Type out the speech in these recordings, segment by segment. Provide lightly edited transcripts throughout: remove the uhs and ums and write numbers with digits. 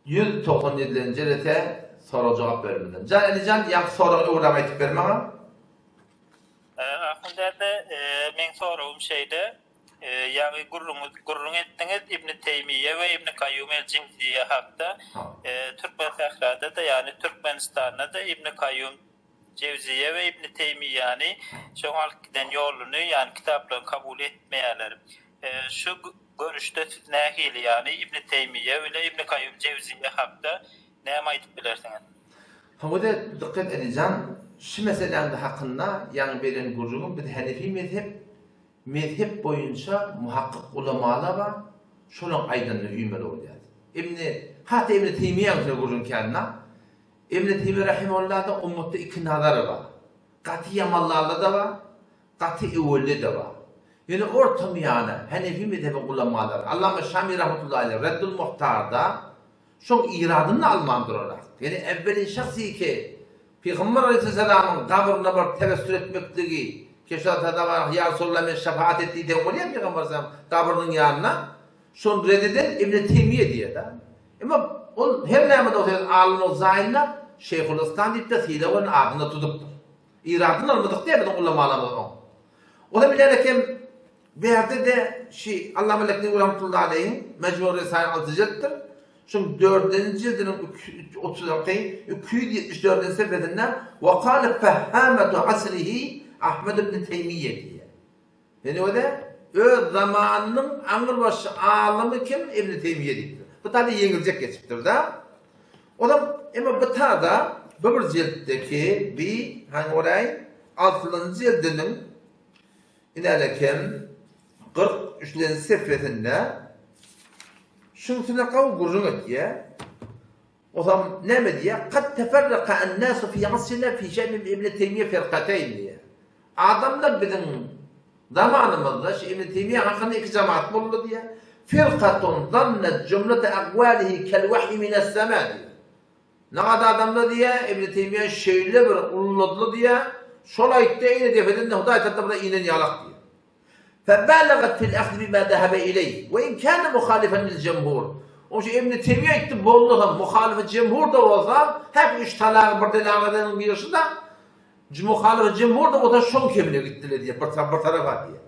197-nji rete sorag-jogap bölüminden. Jan Elijan, ýaňky soragy öwräp aýtyp ber maňa. Ahun däde, meň soragym şeýle, ýaňy gürrüňiz gürrüň etdiňiz Ibni Teýmiýe we Ibni Kaýum el-Jewziýe hakda. Türkmen sährada-da, ýagny Türkmenistanda-da Ibni Kaýum Jewziýe we Ibni Teýmiýäni şoň alyp giden ýoluny, ýagny kitaplaryny kabul etmeýärler. Şu görüşde siz nähili, ýagny Ibni Teýmiýe bile Ibni Kaýum Jewziýe hakda näme aýdyp bilersiňiz? Hawa-da, dykgat Elijan, şu meseläň hakynda ýaňy beren gürrüňim biz Hanefi mezhep, mezhep boýunça muhakkyk ulamalar bar, şolaň aýdanyna üýmeli bolýas. Ibni, hat-da Ibni Teýmiýäň üstüne gürrüň kän-da. Ibni Teýmiýe rahimehullada ummatda iki nazar bar. Gaty ýamanlarda-da bar, gaty öwelde-de bar. Ýöne orta-miýana, Hanefi mezhebiň ulamalary, Allama Şami rahmetullahi aleýh Reddul Muhtarda şoň iradyny alman durarak, ýöne äwwelin şahsy ki Pygamber aleýhissalamyň gabryna baryp tewessül etmekligi, Keşat-a Ýa Resulallah men şefaat et diýseň bolýar Pygamber aleýhissalam gabrynyň ýanyna, şony red eden Ibni Teýmiýe diýýär-de. Emma ol her näme-de bolsa öz alymlyk jaýynda Şeýhul-Yslam diýip-de sylag bilen adyny-da tutupdyr. Iradyny almadyk diýýär biziň ulamalarymyz oň. Ozal bilen eken bärde-de şi Allama Leknewi rahmetullahi aleýhiň Mejmu Risail alty jiltdir. Şuň dördünji jildiniň 36 274-nji sefesinde Wa kale fehhamatu asrihi Ahmed ibn Teýmiýe diýýär. Ýöne özi öz zamanynyň aňrybaşy alymy kim Ibn Teýmiýe diýipdir. Bu taýda ýeňiljek geçipdir-de. Onam emma bu tada bu bir jiltdeki bi haňy boraýyn altynjy jildiniň inälekem 43-nji sefesinde şunsuna gawy gürrüň etýär. Ozam näme diýýär? Kad teferraka en-nasu fi asrina fi şe'ni Ibn Teýmiýe firkateýn diýýär. Adamlar biziň zamanymyzda şu Ibn Teýmiýe hakynda iki jemaat boldy diýýär. Firkatun zannet jumlete akwalihi kel wahyi mines-sema diýýär. Nagada adamlar diýýär, Ibn Teýmiýe şeýle bir ulladyly diýýär, şol aýtdy eýne depeden-de Hudaý tarapyndan inen ýalak diýýär. Febalagat fil ahzi bima zehebe ileýh we in kâne muhalifen lil jemhur. Onuň üçin Ibn Teýmiýe aýtdy, bolmasam, muhalyfy jemhur-da bolsa, hep üç talagy bir delaladynyň birisi-de, muhalyfy jemhur-da bolsa şoň kemine gitdiler diýýär, bir bir tarapa diýýär.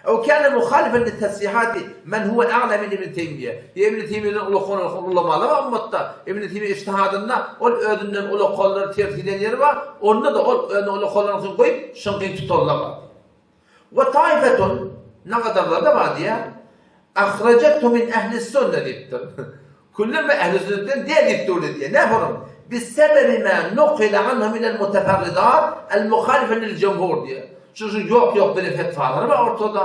Ew kâne muhalifen li tesrihati men huwe a'la min Ibn Teýmiýe. Ýa Ibn Teýmiýeden ulakan ulamalar bar ummatda. Ibn Teýmiýe ijtihadynda ol özünden ulakanlary ters giden ýeri bar, onda-da ol özünden ulakanlaryňkyny goýup, şoňkyny tutanlar bar diýýär. We taifetun, nagadarlarda bar diýýär, Ahrajethu min ehlis-sünne diýipdir. Küllen we ehli-sünnetden däl diýip döwlet diýýär. Näme onuň? Bisebebi ma nukile anhu minel muteferridat el-muhalife lil-jumhur diýýär. Şu şu ýok ýok bile fetwalary bar ortada.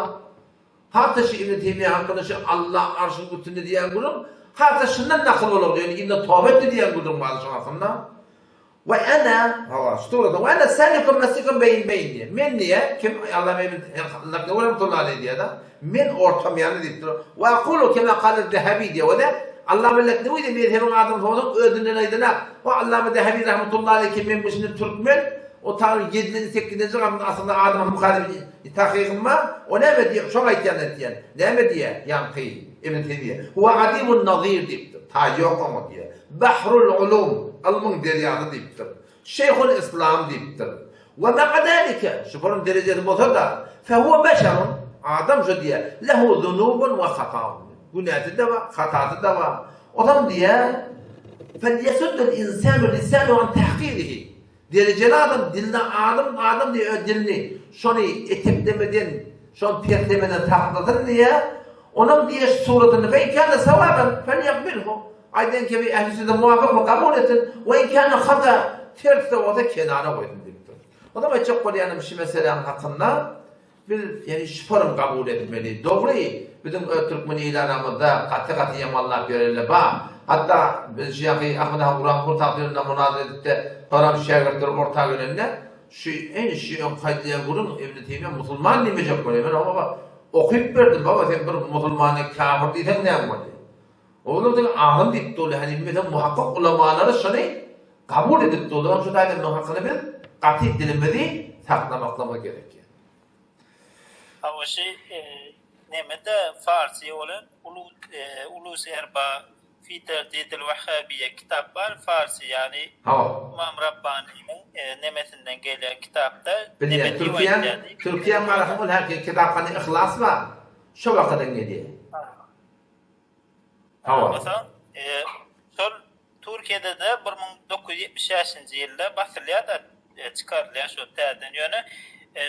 Hatda şu Ibn Teýmiýe hakynda şu Allah arşyň üstünde diýýän gürrüň, hatda şundan nakyl bolar diýýär. Indi toba etdi diýýän gürrüň bar şoň hakynda. We ene, hawa, şu tugrada, we ene salikum mesikum beýin beýin diýýär. Men diýýär, kim Allah men Laknawi rahmetullahi aleýh diýýär-de, men ortam ýany diýip dur. We aqulu kema kale Zehebi diýýär. We-de Allama Laknawi diýýär, mezhebiň adamsy bolsaň özünden aýdana. O Allama Zehebi rahmetullahi aleýh kim men bu şindi türkmen, o taý ýedinji, sekizinji asyrda adam Buhary tahkygym bar. O näme diýýär? Şoň aýtýanyny aýtýan. Näme diýýär? Ýaňky Ibn Teýmiýe. Huwa adimun nazir diýipdir. Taý ýok oňa diýýär. Bahrul ulum, ylmyň derýasy diýipdir. Şeýhul Yslam diýipdir. We ma'a zalike, şu bolan derejesi bolsa-da, fehuwe beşerun, adam şu diýýär, lehu zunubun we hataun. Günäsi-de bar, hatasy-da bar. Onam diýýär, felýesuddul insanu lisanehu an tahkirihi. Derejeli adam dilini alym adam diýe öz dilini şony eteklemeden şony peslemeden saklasyn diýe onuň diýe suratyny fe in kâne sawaban felýakbilhu aýdan kibi ähli söze muwafykmy kabul etsin we in kâne hata tersde bolsa kenara goýsun diýipdir. Onam aýtjak bolýanym şu meseläniň hakynda Biz ýani şuparam kabul etmeli. Dogry, biziň öz türkmen il aramyzda gaty-gaty ýamanlap ýörenler bar. Hatda biz şu ýaky Ahmet aga Guranpur tagtynda munazara edipde, soram şägirtler orta gelende, şu eý şu öňki aýdylýan gürrüň Ibn Teýmiýe musulman diýmejek bolýar. Men oňa okyp berdim, baba sen bir musulmana kafir diýseň näme bolýar? Olar diňe alym diýip durlar. Hany meselem muhakkak ulamalary şony kabul edip durlar. Şu taýdan munuň hakyny biz gaty dilimizi saklamaklymyz gerek. Hawa şi nemede farsi bolan ulus erba. Fi Terdidil Wahhabiýe kitap bar farsy ýagny Hawa. Ymam Rabbanynyň nemesinden gelýän kitapda Bilýän neme diýip Türkiýäň aýdýar diýip. Türkiýäň arasynda ol häki kitaphana Yhlas bar. Şo wakadan gelýär. Hawa. Onsoň şol Türkiýede-de 1975-nji ýylda basylýar-da, çykarylýar şol täzeden. Ýöne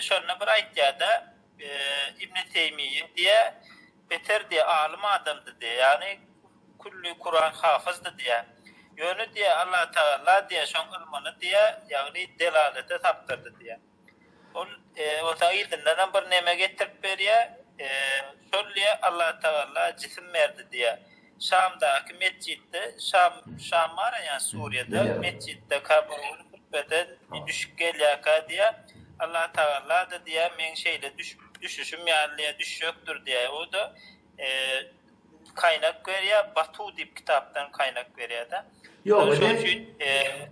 şonda bir aýtýar-da, Ibn Teýmiýe diýýär, beter diýýär, alym adamdy diýýär. Ýagny külli Kuran hafyzdy diýýär. Ýöne diýýär, Allatagala diýýär, şoň ylmyny diýýär, ýagny delalete sapdyrdy diýýär. Ol bolsa yzyndanam bir neme getirip berýär. Şol diýýär, Allatagala jisim berdi diýýär. Şamdaky metjitde, Şam, Şam bar-a ýa Suriýada, metjitde ka bir gün hutbeden düşüp gelýärkä diýýär, Allatagala-da diýýär, meň şeýle düşüp, düşüşim ýaly diýýär, düşjekdir diýýär. O-da kaýnak berýär, Batu diýip kitapdan kaýnak berýär-de. Ýok, Şonuň ine, üçin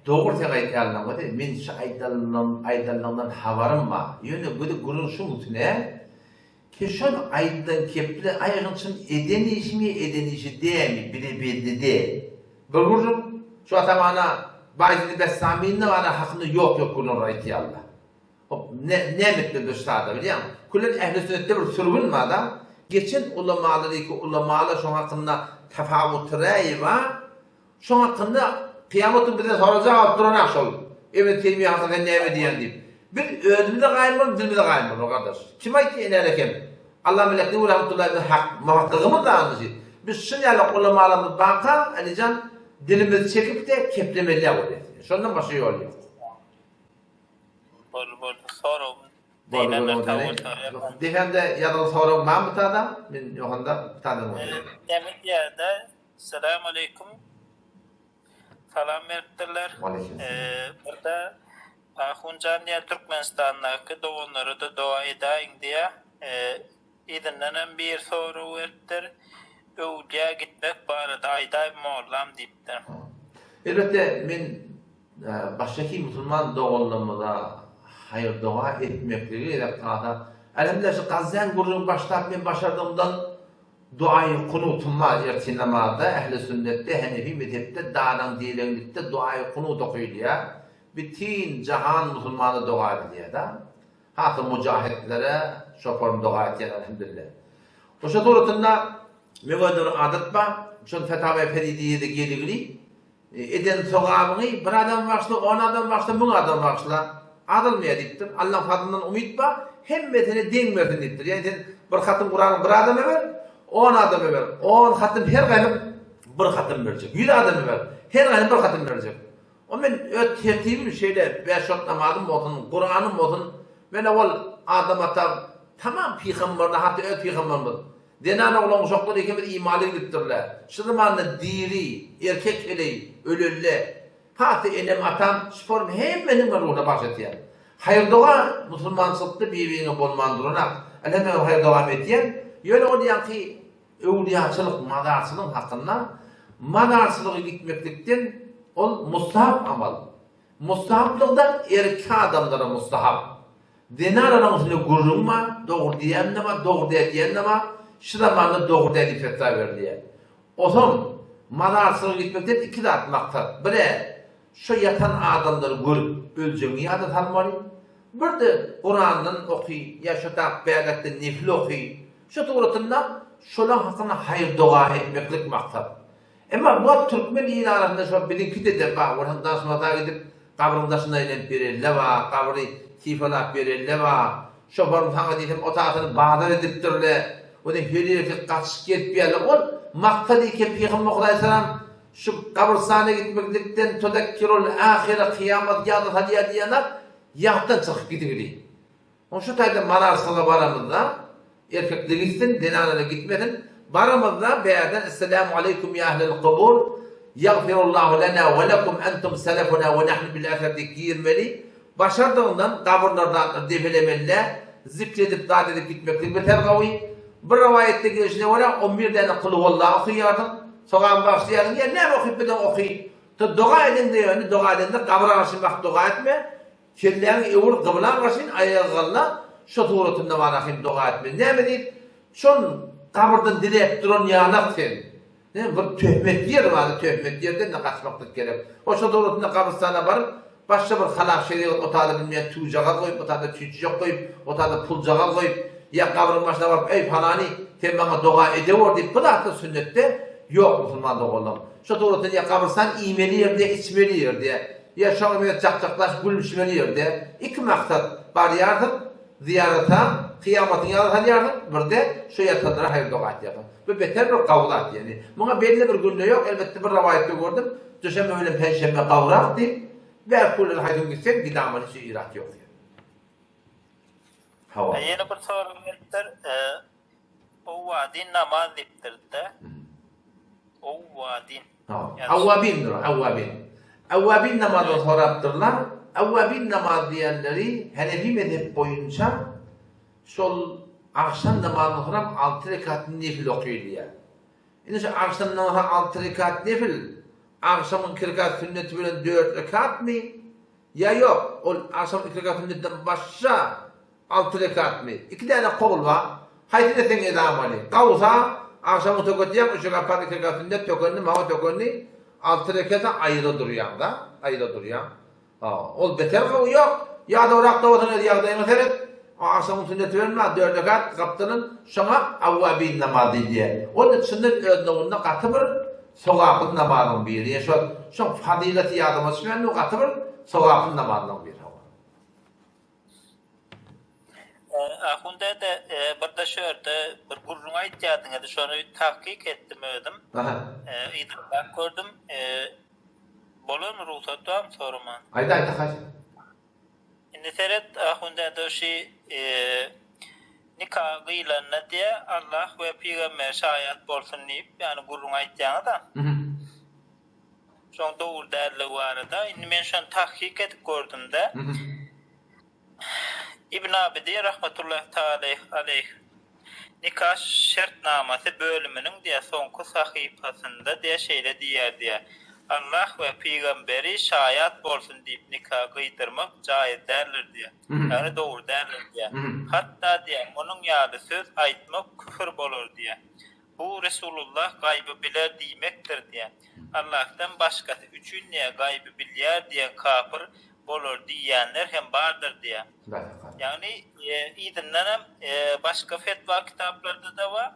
dogry seň aýdýanlaň weli, men şu aýdanlaň, aýdanlaňdan habarym bar. Ýöne gözi gürrüň şuň üstüne, ki şol aýdylan kepli aýgyň çyn eden işimi, eden işi dämi, bile belli däl. Bir gürrüň, şu atamana Baýezidi Bessamynyň ana hakynda ýok-ýok gürrüňler aýtýarlar. Hop, ne, näme etmeli bir şada bilýäňmi? Külen ähli sünnetde bir sürgün bar-da, geçen ulamalar iki ulamalar şoň hakynda tafawut räýi bar, şoň hakynda kyýamat gün bizden sorajak alyp duran-a şol, Ibn Teýmiýe hakynda sen näme diýýäň diýip. Biz özümize gaýym bolup, dilimize gaýym bolmaly gardaş. Kim aýtdy enäle kem? Allama Leknewi rahmetullahi biziň hak muhakkygymyz da Biz şun ýaly ulamalarymyz barka, Alijan, dilimizi çekip-de keplemeli-ä bolýas. Şondan başga ýol ýok. Boldy boldy soragym Boldy diýlenler boldy sag boldy. bolsunlar ýa. Dehende ýazylan sorag barmy tada? Men ýokanda tadan boldy. Näme diýýärde? Salam aleýkum. Salam beripdirler. Waleýkim salam. Birde Ahunjan diýýär Türkmenistandaky doganlara-da doga edäýiň diýýär. Yzyndanam bir sorag beripdir. Öwlüýä gitmek barada aýdaý mollam diýipdir. Elbetde men Başdaky musulman doganlarymyza haýyr-doga etmekligi gerek galsa, Elhamdülillah şu Gazzaň gürrüňi başlap men başardygymdan duaýy kunutym bar ertir namazda ähli sünnetde henefi mezhepde dadaň dileglikde duaýy kunut okylýar bütin jahan musulmana doga edilýär-da hasam mujahitlere şoparym doga etýän elhamdülillah. Oşa suratynda meň özümde bir adat bar şol Fetawa Feridiýede geligli Eden sogabyňy bir adam bagyşla, on adam bagyşla, müň adam bagyşla, azalmaýar diýipdir. Allaň fazlyndan umyt bar, hemmesine deň bersin diýipdir. Ýagny sen bir hatym Kuranyň bir adama ber, on adama ber, on hatym her gaýsy bir hatym berjek. Ýüz adama ber, her gaýsy bir hatym berjek. O men öz tertibim şeýle, bäş wagt namazym bolsun, Kuranym bolsun, men owal Adam ata tamam pygamberler, hatda öz pygamberimiz Zenan oglan uşaklar ikimiz imaly gidipdirler. Şu zamanda diri, erkek heleý, ölelle. Hasy enem atam şuporym hemmesiniň men ruhuna bagş etýän. Haýyr doga musulmançylykda bir-biriňe bolman duranak. Elhemdülillah haýyr dogam etýän. Ýöne ol ýaňky öwlüýaçylyk, mazarçylyk hakynda mazarçylyga gitmeklikden ol mustahap amal. Mustahaplykda erkek adamlara mustahap. Zenanalaryň üstünde gürrüň bar, dogry diýýän-de bar, dogry däl diýen-de bar, şu zamanda dogry däl diýip fetwa berilýär. Ozam mazarçylyga gitmekden iki zat maksat, bir-ä, şo ýatan adamlary görüp öljegiňi ýada salmaly, bir-de Kurandan oky ýa şo tak bägätde nefil oky, şo suratynda şolaň hakyna haýyr-doga etmeklik maksat. Emma bu wagt türkmen il arasynda şo biziňkide-de bar, onuň daşmata gidip gabryň daşyna aýlanyp berelle bar, gabry sypalap berelle bar. Şoparym saňa diýsem o tasyny bazar edipdirle, ony her erkek gaçyp gelip ýerle. Ol maksat eken Pygamber Hudaýsalam şu gabrystana gitmeklikden tuzakkirul ahire kyýamat ýada salýar diýen zat ýatdan çykyp gidigidi. Oň şu taýda mazarçylyga baramyzda, erkekler gitsin, zenanalar gitmesin, baramyzda bärden Esselamu aleýkum ýa ehlel kubur, ýagfirullahu lena we lekum entum selefuna we nahnu bil eser diýip girmeli, başardygyňdan gabyrlary zatlary depelemeli-dä, zikr edip zat edip gitmeklik beter gawy. Bir rowaýatda gelşine görä on bir däne kulhuwallah okaýarsyň, sogap bagyşlaýarsyň, ýa näme okyp bilseň oky. Doga edeňde ýöne doga edende gabra garşy bak doga etme, Kelläňi öwür gybla garşyn aýaga galla şo suratynda bar ahym doga etmeli näme diýip şol gabyrdan diläp duran ýalak sen. Ne bir töhmet ýer bar, töhmet ýerden-de gaçmaklyk gerek. O şo döwletinde gabrystana baryp, başga bir halap şerigat otada bilmeýän tüwjagaz goýup, otada çüýjüjek goýup, otada puljagaz goýup, ýa gabryň başyna baryp, Eý, palany, sen maňa doga edewor diýip, bu zatlar sünnetde ýok, musulman doganlarym. Şo döwletinde ýa gabrystan iýmeli ýer diýe, içmeli ýer diýe, ýa şoňa meňzeş jak-jaklaşyp gülüşmeli ýer diýe. Iki maksat, barýarsyň, Zyýarata, kyýamatyň ýada salýarsyň, birde şo ýatanlara haýyr-doga aýtýarsyň. Bu beter bir gawy zat ýagny. Muňa belli bir günde ýok, elbetde bir rowaýatda gördüm, duşenbe bilen penşenbe gawrak diýip, bäh günleri haýsy gün gitseň gidamana hiç irat ýok diýen. Hawa. Ýene bir sorag gelipdir. Owwadin namaz diýipdir-de. Owwadin. Hawa. Awwabindir o, awwabin. Awwabin namazyny sorapdyrlar. Awwabin namaz diýenleri Hanefi mezhep boýunça şol agşam namazyndan soňram alty rekat nefil okylýar. Indi şu agşam namazyndan soň alty rekat nefil, agşamyň iki rekat sünneti bilen dört rekatmy? Ýa ýok, ol agşamyň iki rekat sünnetinden başga Alty rekatmy? Iki däne kowul bar. Haýsyny etseň edamaly. Gawsa, agşamyň töketýäň, üç rekat parz, iki rekat sünnet, tökendim, hawa tökendi. Alty rekata aýra durýaň-da, aýra durýaň. Ha, ol beter gowy, ýok. Ýadawrak-da bolsaň öz ýagdaýyňa seret. Agşamyň sünneti bilen bar, dört rekat gapdalyn, şoňa awwabin namazy diýilýär. Ol çyndan öz nowunda gaty bir sogaply namazyň biri. Ýa şol, şoň fazylaty ýadyma düşmändir, gaty bir sogaply namazlaryň biri. Hawa. Ahun däde, birde şu ýerde bir gürrüň aýtýardyňyz, şony tahkyk etdim özüm. Yzarlap gördüm. Bolarmy, rugsat barmy soraman? Aýt, aýt, haýyş. Indi seret, Ahun däde, şi nika gyýlanda diýä, Allah we pygamber şaýat bolsun diýip, ýagny gürrüň aýtýaňyz-a. Şoň dogry dälligi barada indi men şony tahkyk edip gördüm-de. Ibn Abidin rahmetullahi taala aleýh Nika şertnamasy bölüminiň diýä soňky sahypasynda diýä şeýle diýýär diýä, Allah we pygamberi şaýat bolsun diýip nika gyýdyrmak jaýyz däldir diýä. Ýagny dogry däldir diýä. Hatda diýä munuň ýaly söz aýtmak küfür bolar diýä. Bu Resulullah gaýby biler diýmekdir diýen. Allahdan başgasy üçin diýe gaýby bilýär diýen kapyr bolar diýýänler hem bardyr diýe. Ýagny yzyndanam başga fetwa kitaplarda-da bar.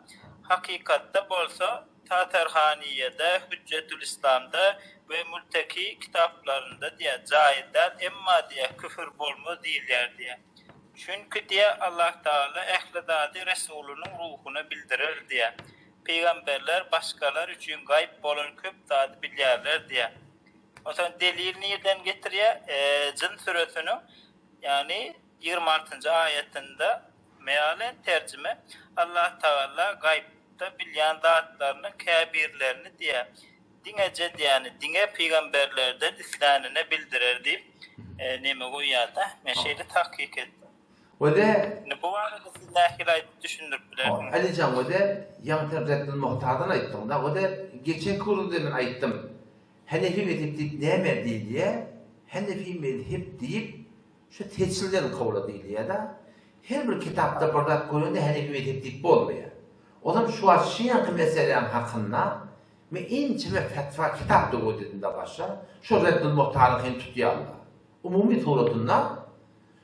Hakykatda bolsa Tatarhaniýede, Hüjjetül Islamda we Mülteki kitaplarynda diýe jaýyz däl emma diýe küfür bolmaz diýilýär diýe. Çünki diýýär, Allahtagala ähli zady Resulynyň ruhuna bildirer diýýär. Pygamberler başgalar üçin gaýyp bolan köp zady bilýärler diýýär. Onsoň delil nirden getirýär? Jyn süresiniň, ýagny ýigrimi altynjy aýatynda, mealen terjime, Allahtagala gaýypda bilýän zatlarynyň käbirlerini diýýär, Diňeje diýýäni diňe pygamberlerden islänine bildirer diýip neme goýýarda. Men şeýle tahkyk etdim. Wede. Indi bu barada siz nähili aýdyp düşündirip bilersiňiz? Alijan wede ýaňy sen Reddil Muhtardan aýtdyňda wede geçenki gürrüňde men aýtdym. Henefi mezhep diýip näme diýilýä? Henefi mezhep diýip şu seçilen kowla diýilýä-da. Her bir kitapda bir zat görende henefi mezhep diýip bolmaýar. Ozal şu wagt şu ýanky meseläň hakynda Men ençeme fetwa kitap döwededimde başa, şo Reddul Muhtaryň hem tutýarlar. Umumy suratynda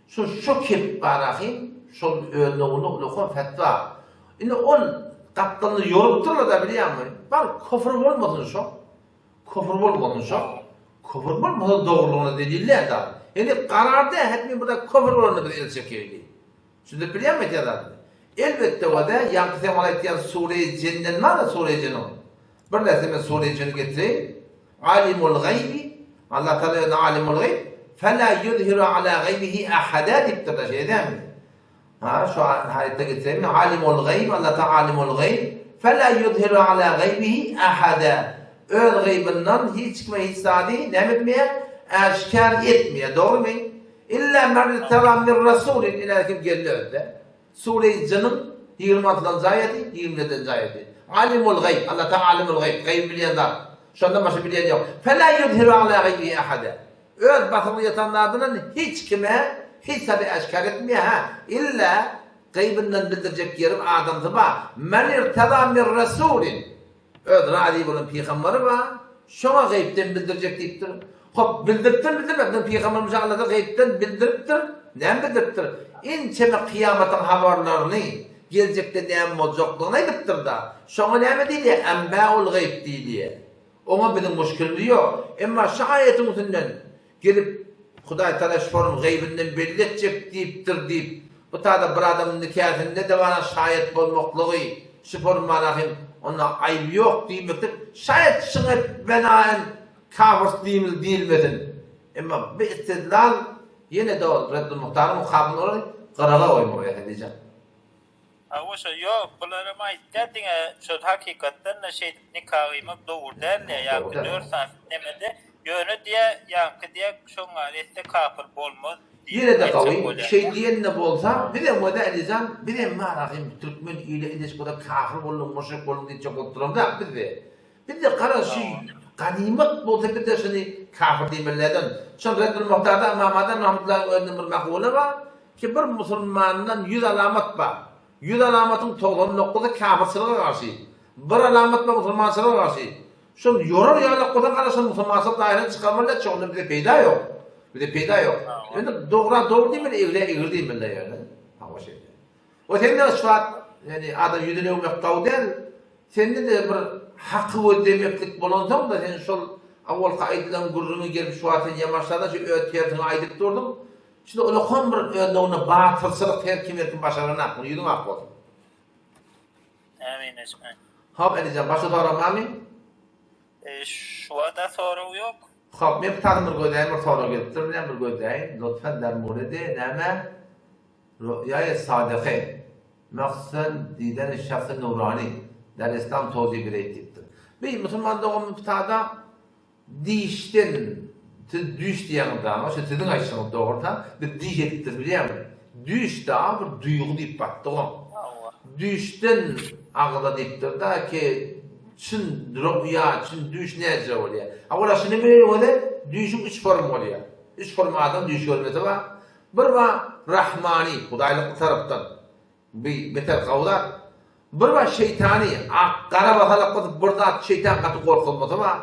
şo şo kep barahym şol özüne ulakan fetwa. Indi ol gapdalyny ýorupdyrlar-da bilýäňmi? Bar köfür bolmasyn şo. Köfür bolmasyn şo. Köfür bolmasa dogrulygyna delil däl-de. Indi karar däl, hetmi bir köfür bolanda biz el çekeýli. Düşündirip bilýäňmi aýtýan zadymy? Elbetde wada, ýaňky sen maňa aýtýan Sure-i Jinden bar-a Sure-i Jiniň. Bir närsä men Sure-i Jini getireýin. Alimul gaýbi, Allah Tagala özüne Alimul gaýb, fela ýuzhiru ala gaýbihi ahada diýipdir-de, şeýle dälmi? Ha, şu aýatda getireýin. Alimul gaýb, Allah Tagala Alimul gaýb, fela ýuzhiru ala gaýbihi ahada. Öz gaýbyndan hiç kime hiç zady näme etmeýär? Äşgär etmeýär. Dogrymy? Illa men irteza min rasulin ine kim geldi özde. Sure-i Jynyň 26-njy aýady, 27-nji aýady. Alimul gaýb, Allah Taala alimul gaýb, gaýby bilýän zat. Şondan başga bilýän ýok. Fela yuzhiru ala gaýbihi ahada. Öz basyrgy ýatan zadyndan hiç kime hiç zady äşgär etmeýär, hä, illa gaýbyndan bildirjek ýeri adamsy bar. Men irteza min rasulin. Öz razy bolan pygambary bar, şoňa gaýypdan bildirjek diýipdir. Hop, bildiripdir, bildirmändir, pygamberimiz Allada gaýypdan bildiripdir. Näme bildiripdir? Ençeme kyýamatyň habarlaryny, geljekde näme boljakdygyny aýdypdyr-da. Şoňa näme diýilýär? Enbäul gaýyp diýilýär. Oňa biziň muşkilimiz ýok. Emma şu aýatyň üstünden gelip, Hudaý Tagala şonuň gaýybyndan belli etjek diýipdir diýip, bu tada bir adamyň nikäsinde-de bana şaýat bolmaklygy, şu formana hem onda aýby ýok diýmeklik, şaýat şyňa benaen kafyrs diýmil diýilmesin. Emma bu istidlal ýene-de ol Reddul Muhtaryň mukabyl olary gyraga goýmak ýa diýjek. Hawa şo ýok bularam aýtýar diňe şol hakykatdan-da şeýdip nika gyýmak dogry däl diýýär ýaňky dört sany nemede ýöne diýýär ýaňky diýýär şoňňaly etse kapyr bolmaz diýip Ýene-de aýtjak gawy bolýar. şeý diýende bolsa bizem wada Alijan bizem marahym türkmen ile ildeş bolsa kafir bolduň muşrik bolduň diýjek bolup duramzak bizde. Bizde garaz şu ganymat bolsa bizde şuny kafir diýmelilerden. Şol Reddul Muhtarda Ymam Azam rahmetullahi özüniň bir makuly bar ki bir musulmandan 100 alamat bar. 100 alamatyň 99-y kafirçilige garşy. Bir alamat bar musulmançylyga garşy. Şol ýorar ýalak bolsa gara şol musulmançylyk daýradan çykarmaly şondan bize peýda ýok. Bize peýda ýok. Indi dogra dogry diýmeli, egrä egri diýmeli ýöne. Hawa şeýle. O sende şu wagt ýani adam ýüzüni öwmek gowy däl. Sende-de bir haky gözlemeklik bolansoň-da sen şol awalky aýdylan gürrüňi gelip şu wagt sen ýamaşlarda şu öz tersiňi aýdyp durduň. Şunda ulakam bir özlüginde batyrçylyk her kim her kim başaranak. Muny ýüzüň ak bolsun. Ämin ejmain. Hop Elijan başga sorag barmy? Şu wagta sorag ýok. Hop men bir tagym bir gözläýin bir sorag gelipdir bilen bir gözläýin. Lutfen der muridi näme? Ru'ýaýy sadyky, mahsusan dideni şahsy nurany, der islam towzih bereyt diýipdir. Bi musulman doganymyz kitada dişden siz düýş diýýäňiz dama şu siziň aýtşyňyz dogry da biz diş edipdiris bilýäňmi? Düýş da bir duýgy diýip batdygam. Düýşden agza diýipdir da ki çyn ru'ýa çyn düýş näce bolýar? A ola şuny bileli weli düýşüň üç formy bolýar. Üç forma adam düýş görmesi bar. Bir bar Rahmany, Hudaýlykly tarapdan, bi beter gawy zat. Bir bar şeýtany, ak, gara basalak basyp bir zat şeýtan gaty gorkuzmasy bar.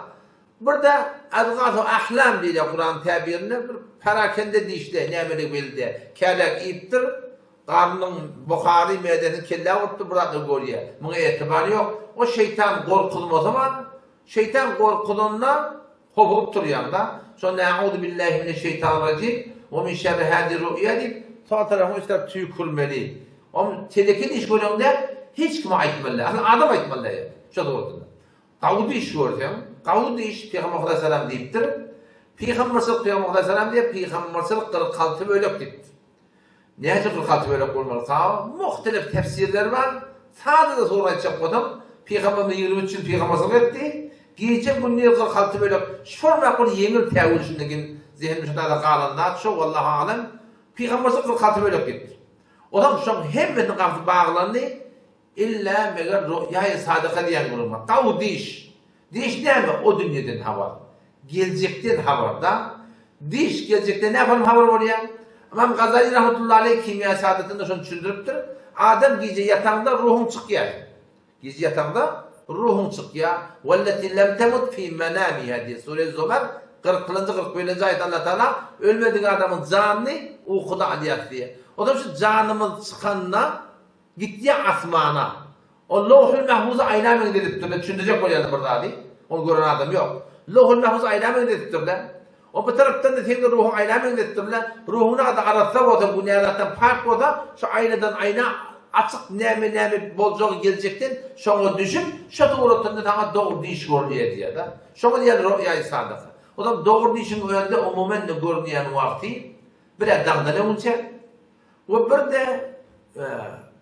Bir-de Azgasu ahlam diýilýär Kuranyň täbirinde bir parakende dişde nämeligi belli däl. Kälek iýipdir, garnynyň bokary mädesini kellä urupdyr bir zatlar görýär. Muňa etibar ýok. O şeýtan gorkuzmasy bar. Şeýtan gorkuzanda Hopugyp turýaň-da, şonda E'uzu billahi mineşşeýtanirrajim we min şerri hazihi ru'ya diýip, sol tarapyňa üç tarap tüýkürmeli. Om teleke diş göreňde hiç kime aýtmaly däl. Asyl adam aýtmaly däl. Şo dogrusynda. Gawy diş görseň, gawy diş Pygamber Hudaý diýipdir. Pygamberçilik Pygamber Hudaý diýip, pygamberçilik 46 bölek diýipdir. Näçe 46 bölek bolmaly sahaby? Muhtelif tefsirler bar. Sadaja sura aýtjak bolsam, Pygamberimiz 23 ýyl pygamberçilik etdi. Gije gündiz 46 bölek. Şol bir ýeňil täwil şundan zehinimde şu taýda galan zat şo wallahu alem. Pygamberçilik 46 bölek diýipdir. Olam şoň hemmesiniň gapysy baglandy. Illa meger ruýaýy sadyka diýen gürrüň bar. Gawy diş. Diş näme? O dünýeden habar. Geljekden habar-da. Diş geljekden nähili habar bolýar? Ymam Gazali rahmetullahi aleýh Kimýa Saadatynda şony düşündiripdir. Adam gije ýataňda ruhuň çykýar. Gije ýataňda ruhuň çykýar. Welleti lem temut fi menamiha diýýär. Sure Zumar 40-njy 41-nji aýatda Allah Taala ölmedik adamyň janyny ukuda alýar diýýär. O zaman şu janymyz çykanda Gitýär asmana. Ol Lowhul Mahfuzy aýna meňzedipdirler, düşündirjek bolýarlar bir zady. Ony gören adam ýok. Lowhul Mahfuzy aýna meňzedipdirler. O bir tarapdan-da seň-de ruhuň aýna meňzedipdirler. Ruhuň nada arassa bolsa, günä zatdan pak bolsa, şu aýnadan aýna açyk näme-näme boljagy geljekden şoňa düşüp, şo suratynda saňa dogry diş görünýär diýýär-de. Şoňa diýýär ruýaýy sadyka. O zaman dogry dişiň özünde umuman-da görünýän wagty bir-ä daňdan öňünçä, We birde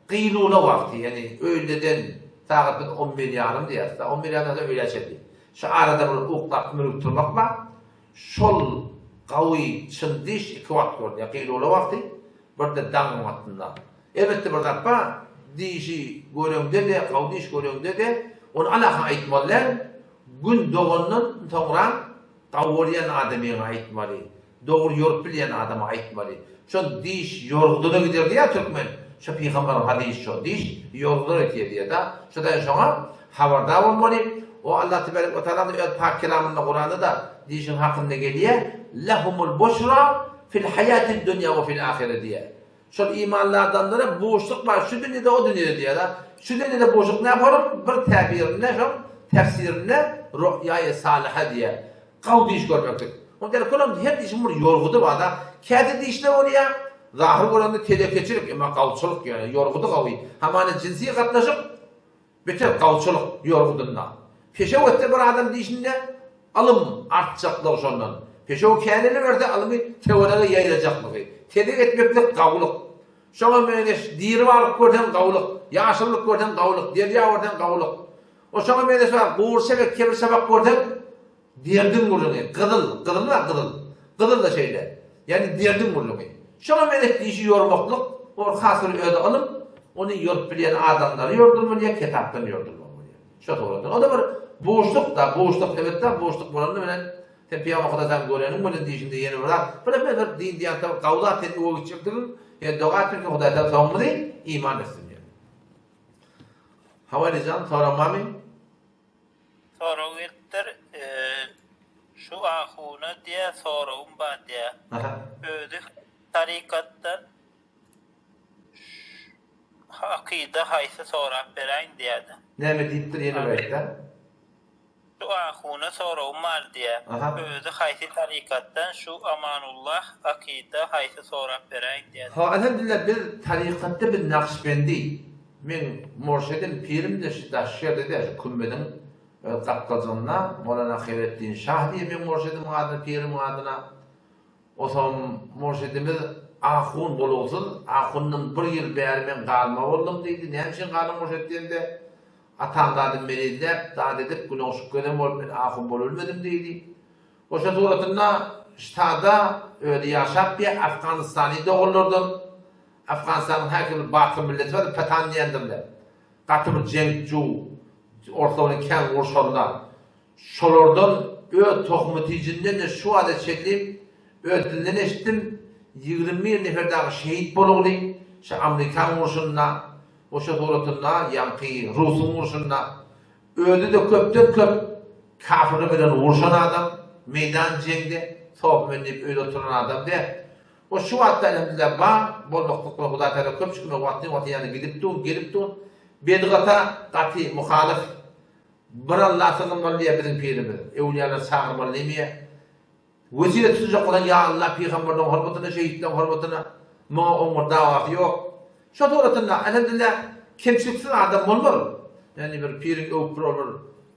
gylula wagty, ýagny öýleden sagat biz on bir ýarym diýýäris-de, on bir ýarymdan soň öýlä çenli. Şu arada bir uklap mürgüp turmak bar. Şol gawy çyn diş iki wagt görünýär, gylula wagty, birde daň wagtynda. Elbetde bir zat bar, dişi göreňde-de, gawy diş göreňde-de, ony alaha aýtmaly däl, gün dogandan soňra gawy bolýan adamyňa aýtmaly. Dogry ýorup bilýän adama aýtmaly. Şol diş ýorguda-da gider diýýär türkmen. Şo pygambaryň hadysy şo. Diş ýorguda ötýär diýýär-da. Şo da şoňa habardar bolmaly. O Allah tebarek we taala öz pak kelamynda Kuranda-da dişiň hakynda gelýär, Lehumul buşra fil haýatid dunýa we fil ahire diýýär. Şol imanly adamlara buşluk bar şu dünýede o dünýede diýýär. Şu dünýede buşluk näme onuň bir täbirinde şoň tefsirinde ruýaýy salyha diýýär. Gawy düýş görmeklik. Onda ýaly könem her dişiň bir ýorgudy bar-da. Käte dişler bolýar, zahyr görende telekeçilik, emma gawçylyk ýöne ýorgudy gawy. Hamana jinsi gatnaşyk beter gawçylyk ýorgudynda. Peşew etse bir adam dişinde ylym artjaklygy şondan. Peşew käneleberse ylymy töwerege ýaýrajaklygy. Tezek etmeklik gawulyk. Şoňa meňzeş diri balyk görseň gawulyk, ýaşyllyk görseň gawulyk, derýa görseň gawulyk. O şoňa meňzeş bar, gury şebek, kebir şabak görseň, derdiň gürrüňi. Gyzyl, gyzyl bar, gyzyl. Gyzyl-da şeýle. Ýagny derdiň gürrüňi. Şoňa meňzeş dişi ýormaklyk, ol has bir özi ylym, ony ýorup bilýän adamlary ýordurmaly ýa kitapdan ýordurmaly bolýar. Şo suratdan. O-da bir buşluk-da, buşluk, elbetde, buşluk bolany bilen sen pygamber Hudaýdan göreniň bilen dişinde ýene bir zat, bir bir din diýen gawy zat sen öe gitjekdigiň, ýa doga etmekden Hudaýdan soňumyzy iman etsin diýen. Hawa Alijan, soraň barmy? Sorag gelipdir. Şu ahuna diýä soragym bar diýä. Özi tarykatdan akyda haýsy sorap beräýiň diýädi. Näme diýipdir ýene bir aýtda. Şu ahuna soragym bar diýä. Özi haýsy tarykatdan şu Amanullah akyda haýsy sorap beräýiň diýädi. Hawa elhamdülillah biz tarykatda biz nakşbendi. Meň murşidim pirim-de şu daş ýerde-de şu kümmediň öz gapdajygynda Molana Hyretdin Şah diýe meň murşidimiň adyna pirimiň adyna. Otam murşidimiz ahun bolugsyz ahundan bir ýyl bäri men galma boldum diýdi. Näme üçin galdyň murşit diýende atam zadym melizläp zat edip günoşuk gözem bolup men ahun bolubilmedim diýdi. Oşa suratynda ştada özi ýaşap diýe Afganystany doganlardan Afganystanyň häki bir batyr milleti bardy Patan diýendirler. Gaty bir jeňçu orslar bilen kän urşanlar. Şolardan öz tohumy tijinden-de şu wagta çenli öz dilinden eşitdim, 21 nefer dagy şehit bolugly şu amerikan urşunda, oşa suratynda ýaňky rusuň urşunda. Özi-de köpden köp kafirler bilen urşan adam, meýdan jeňde sopy men diýip öýde oturan adam däl. O şu wagtda elhamdülillah bar bolmaklyk bilen Hudaý Tagala köp şükür men wagtly wagtly ýanyna gidip dur, gelip dur. Bedgata gaty muhalyf. Bir Alla sygynmaly diýýär biziň pirimiz. Öwlüýalar çagyrmaly diýmeýär. Wesile tutjak bolan ýa Alla pygamberleň hormatyna, şehitleň hormatyna muňa oň bir dawasy ýok. Şo suratynda elhamdülillah kemçiliksiz adam bolmaz. Ýagny bir piriň öwüp bir ol bir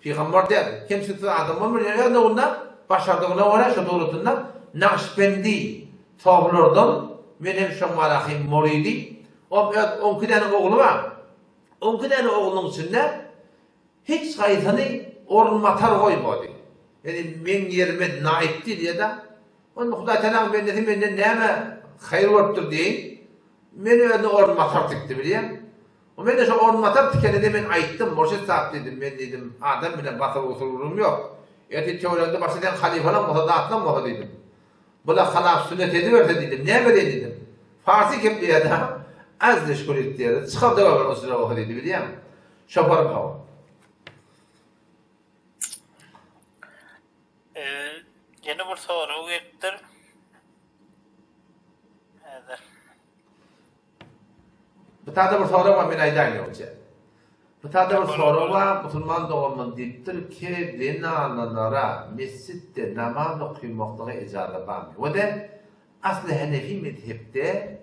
pygamber däl. Kemçiliksiz adam bolmaz. Ýöne öz nowunda başardygyna görä şo suratynda Nagyşbendi sofulardan men hem şoň barahym murydy. Ol öz onki däne ogly bar. Onki däne oglunyň içinde Hiç haýsyny orunbatar goýmady. Ýöne meň ýerime naýyp diýilýär-dä. Onda Hudaý Tagalaň bendesi menden näme haýyr görüpdir diýeýin. Meni özüne orunbatar tikdi bilýäň. O men-de şo orunbatar tikende-de men aýtdym, Murşit sahip diýdim, men diýdim, adam bilen basyr-gusurym ýok. Ertir töwereginde başga seň halyfalaň bolsa, zatlaň bolsa diýdim. Bula halap sünnet ediberse diýdim, näme edeýin diýdim. Farsy kepleýär-dä, azdeş kurit diýýär. Çykar döwer o süre bolsa diýdi bilýäňmi. Şoparym hawa. Ýene bir sorag gelipdir. Häzir. Bu tada bir sorag bar, men aýdaýyn ýogsa. Bu tada bir sorag bar, musulman doganymyz diýipdir ki, zenanalara mesjitde namaz okymaklyga ijaza barmy? We de asly Hanefi mezhepde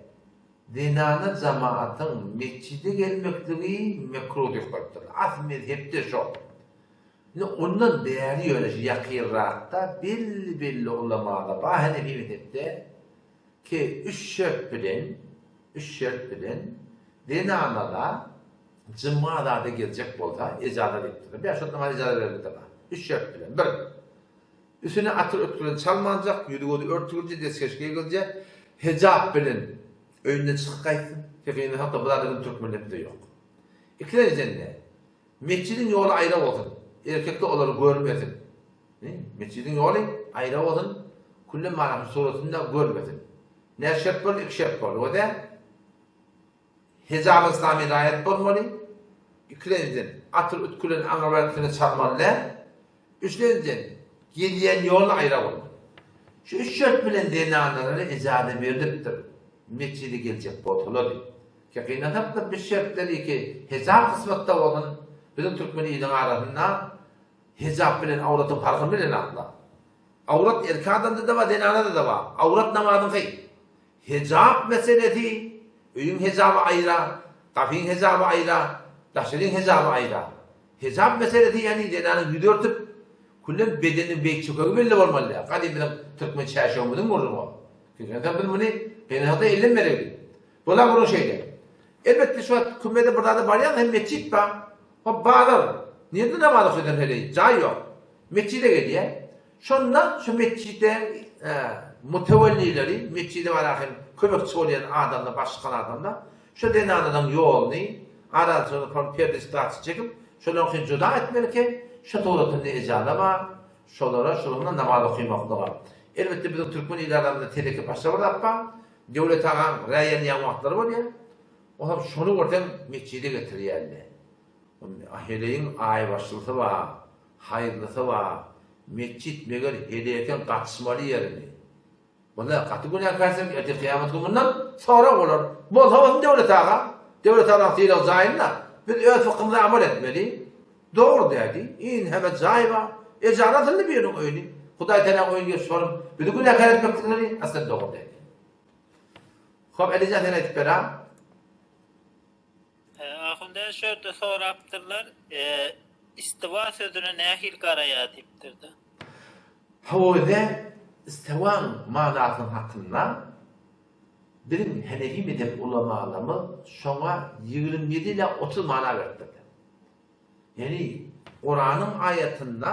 Zenana jemaatyň metjide gelmekligi mekruh diýip goýupdyrlar. Asl mezhepde şo. Indi ondan bäri ýöne şu ýakynrakda belli-belli ulamalar bar Hanefi mezhepde ki üç şert bilen, üç şert bilen zenanala juma zada geljek bolsa ejaza diýipdirler. Bäş wagt namaza ejaza berlipdirler. Üç şert bilen. Bir, Üstüne atyr ötgürini çalmanjak, ýüzi-gözi örtügilje, deskeş geýgilje, hijap bilen öýünden çykyp gaýtsyn. Tekinden hatda bu zat biziň türkmenlerimizde ýok. Ikilenjiden-de, metjidiň ýoly aýra bolsun, erkekler olary görmesin. Metjidiň ýoly aýra bolsun, külle manasyny suratynda görmesin. Näçe şert boldy? Iki şert boldy. O-da, Hijab-y yslamy raýat bolmaly. Ikilenjiden. atyr ütkülen aňrybaýakysyny çalmaly däl. Üçlenjiden, gelýän ýoluny aýra bolmaly. Şu üç şert bilen zenanlara ejaza berlipdir, metjide geljek bolsalar diýip. Ki gynansakda biz şertleri ki hejap kysmatda bolsun, biziň türkmen iliniň arasynda hejap bilen awratyň parhyny bilenaklar. Awrat erkek adamda-da bar, zenanada-da bar. Awrat namazyňky. Hejap meselesi, öýüň hejaby aýra, gapyň hejaby aýra, daşaryň hejaby aýra. Hejap meselesi ýagny zenanyň ýüzi örtüp, küllem bedeniniň beýik çökegi belli bolmaly däl. Gadym biziň türkmen çäşewimiziň gürrüňi ol. Gynansak biz muny gynansak-da elden beregli. Bola gürrüň şeýle. Elbetde şu wagt kümmede bir zada barýaň hem metjit bar. Hop bazar. Nirde namaz okaýan heleý? Jaý ýok. Metjide gelýär. Şonda şu metjide mutewellileri, metjide barýan hem kömekçi bolýan adamlar, baş çykan adamlar şu zenanalaryň ýoluny, araçylyk perdesi daçy çekip, şolaryň üçin juda etmeli ki, şu suratynda ejaza bar, şolara şolardan namaz okymaklyga. Elbetde biziň türkmen il adamynda teleke başga bir zat bar. Döwlet agaň räýenýän wagtlary bolýar. Olam şony görseň metjide getirýärler. Heleýiň aýbaşlysy bar, haýyrlysy bar. Metjit meger heleýekeň gatyşmaly ýerimi? Walla gaty günäkärsiň, ertir kyýamat gün mundan sorag bolar. Bolsa bolsun Döwlet aga. Döwlet agaň sylag jaýynda biz öz fykhymyza amal etmeli. Dogry dädi. Inheme jaý bar. Ejara asyldy biriniň öýüni. Hudaý Tagalaň öýüni gelip şonuň bizi günäkär etmeklikleri asla dogry dädi. Hop Elijan sen aýdyp ber-a. Ahun-da şu ýerde sorapdyrlar, istiwa sözüne nähili garaýar diýipdir-de. Hawa-da, istiwaň manasynyň hakynda biziň henefi mezhep ulamalarymyz şoňa 27 ila 30 mana beripdirler. Ýagny Kuranyň aýatynda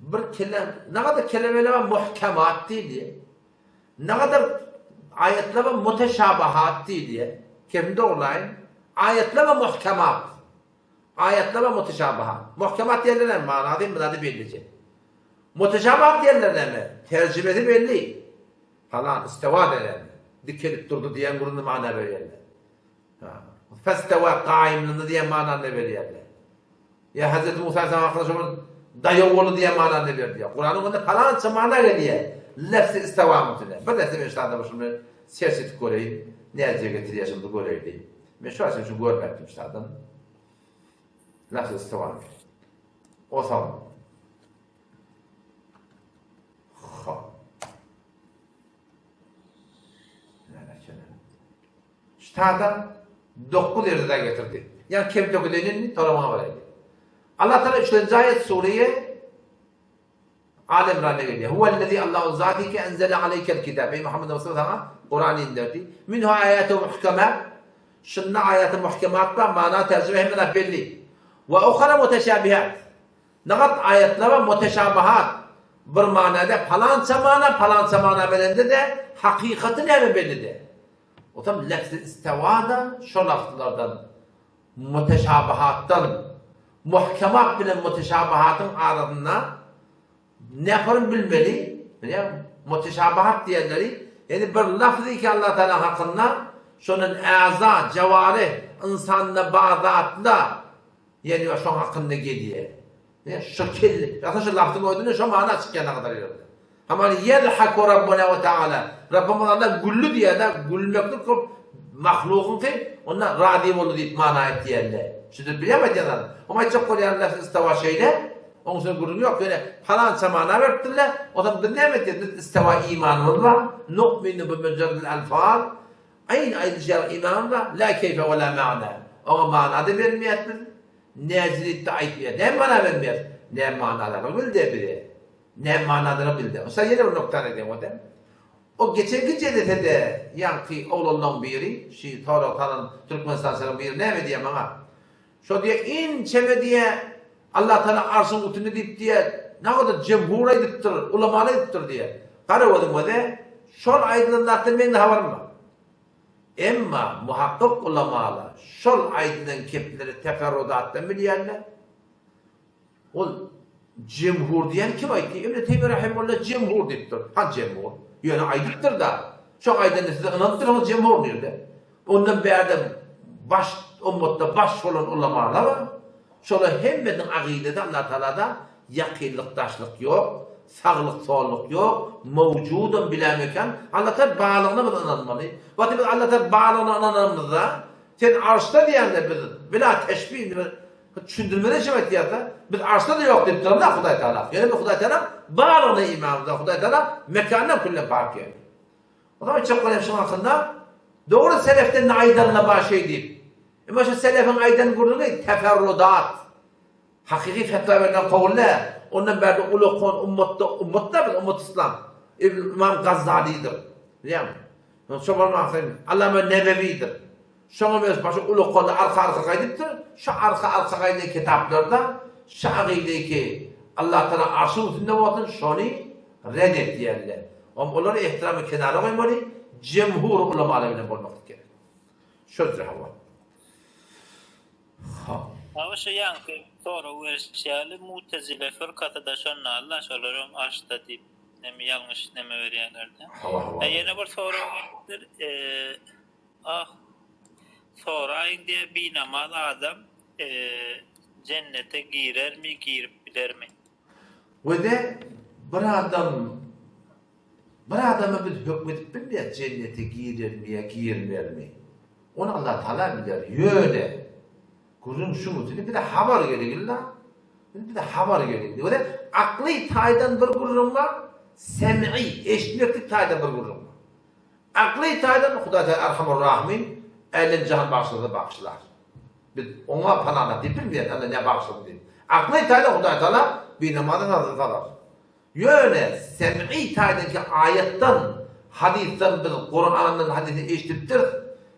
Bir kelem, nagadar kelemeler bar muhkemat diýilýär. Nagadar aýatlar bar muteşabahat diýilýär. Kesim dogurlaýyn. Aýatlar bar muhkemat. Aýatlar bar muteşabahat. Muhkemat diýenler näme? Manasy hemme zady bellije. Muteşabahat diýenler näme? Terjimesi belli. Falan istewa diýen. Dikelip durdy diýen gürrüňi mana berýärler. Festewa gaýymlandy diýen manany berýärler. Ýa Hezreti Musa aleyhisselam hakynda şol daýaw boldy diýen manany berdi. Ýa Kuranyň onda palança mana gelýär. Lefzi istewaň üstüne. Bir näçe men şada şuny serç edip göreýin. Näce getirýär şuny göreýin. Men şu açyp şu görmekdim şadan. Lefzi istewaň. Osam. Ha. Ştada 9 ýerde getirdi. Ýa kem tökülenini toramaga baraýdy. Allah Taala üçlenji aýat sureýe Al Imranda gelýär. Huwellezî Allahu zati ki enzele aleykel kitab. Eý Muhammed Mustafa saňa Kurany inderdi. Minhu aýatu muhkemat. Şunda aýaty muhkemat bar, mana terjime hemme zat belli. We uhara muteşabihat. Nagat aýatlar bar muteşabihat. Bir manada palança mana, palança mana berende-de hakykaty näme belli däl. Otam lefzi istewa-da şo lafzlardan, muteşabihatdan, muhkemat bilen muteşabihatyň arasynda nähorun bilmeli, bilýäňmi? Muteşabihat diýenleri, ýagny bir lafzy ki Allah Tagala hakynda şondan äza, jewarih, ynsanda bar zatla, ýagny şoň hakynda gelýär. Ine, şo kelle, ýa-da şo lafzyň özünde şo mana çykýan gadar ýerde. Hamany ýedhaku Rabbuna we Taala. Rabbymyz Allah güldi diýýär-de, gülmeklik şol mahlugyňky, onda razy boldy diýip mana aýtýarlar. Şudur bilýärmi aýdýan zadym? Oňa aýtjak bolýan lafz istawa şeýle, oň üstüne gürrüň ýok, ýöne palança mana beripdirler, onsoň biz näme etýäris? Biz istawa imanymyz bar, nu'minu bi müjerredil alfaz, aýny aýdylyşy ýaly imanymyz bar, la keýfe we la ma'na. Oňa mana-da bermeýäris biz. Näjilikde aýtmaýar. Näme mana bermeýär? Näme manadygyny bilde bize. Näme manadygyny bilde. Mysal ýene bir noktany aýdaýyn o-da. O geçenki jelesede ýaňky oglanlaň biri, şi sorag salan türkmenistançylaryň biri näme diýýär maňa? Şo diýýär, inçeme diýýär, Allatagala arşyň üstünde diýip diýýär, nagadar jemhur aýdypdyr, ulamalar aýdypdyr diýýär. Gara gözüň özi, şol aýdylan zatdan meň-de habarym bar. Emma muhakkyk ulamalar şol aýdylan kepleri teferrudatdan bilýärler. Ol jemhur diýen kim aýtdy? Ibn Teýmiýe rahimehulla jemhur diýipdir. Han jemhur? Ýöne aýdypdyr-da. Şoň aýdanyna siz ynanypdyrsyňyz jemhur diýildi. Ondan bärde baş ummatda baş bolan ulamalar bar. Şolar hemmesiniň agydasy Allah Tagalada ýakynlyk daşlyk ýok, saglyk sollyk ýok, mowjudam bilämekan. Allah Taala barlygyna biz ynanmaly. Wagty biz Allah Taala barlygyna ynananymyzda, sen arşda diýende biz bila teşbih indi biz düşündirmeden şeýle aýtýarda, biz arşda-da ýok diýip duramzok Hudaý Taala. Ýöne biz Hudaý Taala barlygyna imanymyz bar. Hudaý Taala mekandan külden pak ýeri. O zaman aýtjak bolýan şuň hakynda dogry selefden ne aýdanyna bar şeý diýip. Emma şu selefiň aýdan gürrüňi teferrudat. Hakyky fetwa berlen kowul däl. Ondan bärde ulakan ummatda ummat da biz ummat yslam. Ibn Imam Gazzalydyr. Bilýäňmi? Şo bolmansoň Allama Nebewidir. Şoňa meňzeş başga ulakanlar arka-arka gaýdypdyr. Şu arka-arka gaýdan kitaplarda şu agydaky Allah Tagala arşyň üstünde bolsun şony red etýärler. Om olary ehtiramy kenara goýmaly, jemhur ulamalar bilen bolmaklyk gerek. Şöldür hawa. Hop. Hawa şu ýaňky sorag berişi ýaly mutezile fyrkasy-da şonda Allah şolaram arşda diýip neme ýalňyş neme berýärler-de. Hawa hawa. Ýene bir sorag beripdir. Ah soraýyň diýýär binamaz adam jennete girermi girip bilermi? Wede bir adam bir adama biz höküm edip bilmeýäs jennete girermi ýa girmermi. Ony Allah Taala biler. Ýöne gürrüň şuň üçin bize habar gerek illa. Bize habar gerek. Wede akly taýdan bir gürrüň bar, sem'i eşitmeklik taýdan bir gürrüň bar. Akly taýdan Hudaý Taala Erhamur Rahimin älem jahan bagyşlasa bagyşlar. Biz oňa panana diýip bilmeýäris Alla näme bagyşlasyn diýip. Akly taýdan Hudaý Taala binamaza salsa salar. Ýöne sem'i taýdan ki aýatdan, hadysdan biz Kurandan hadysdan eşidipdiris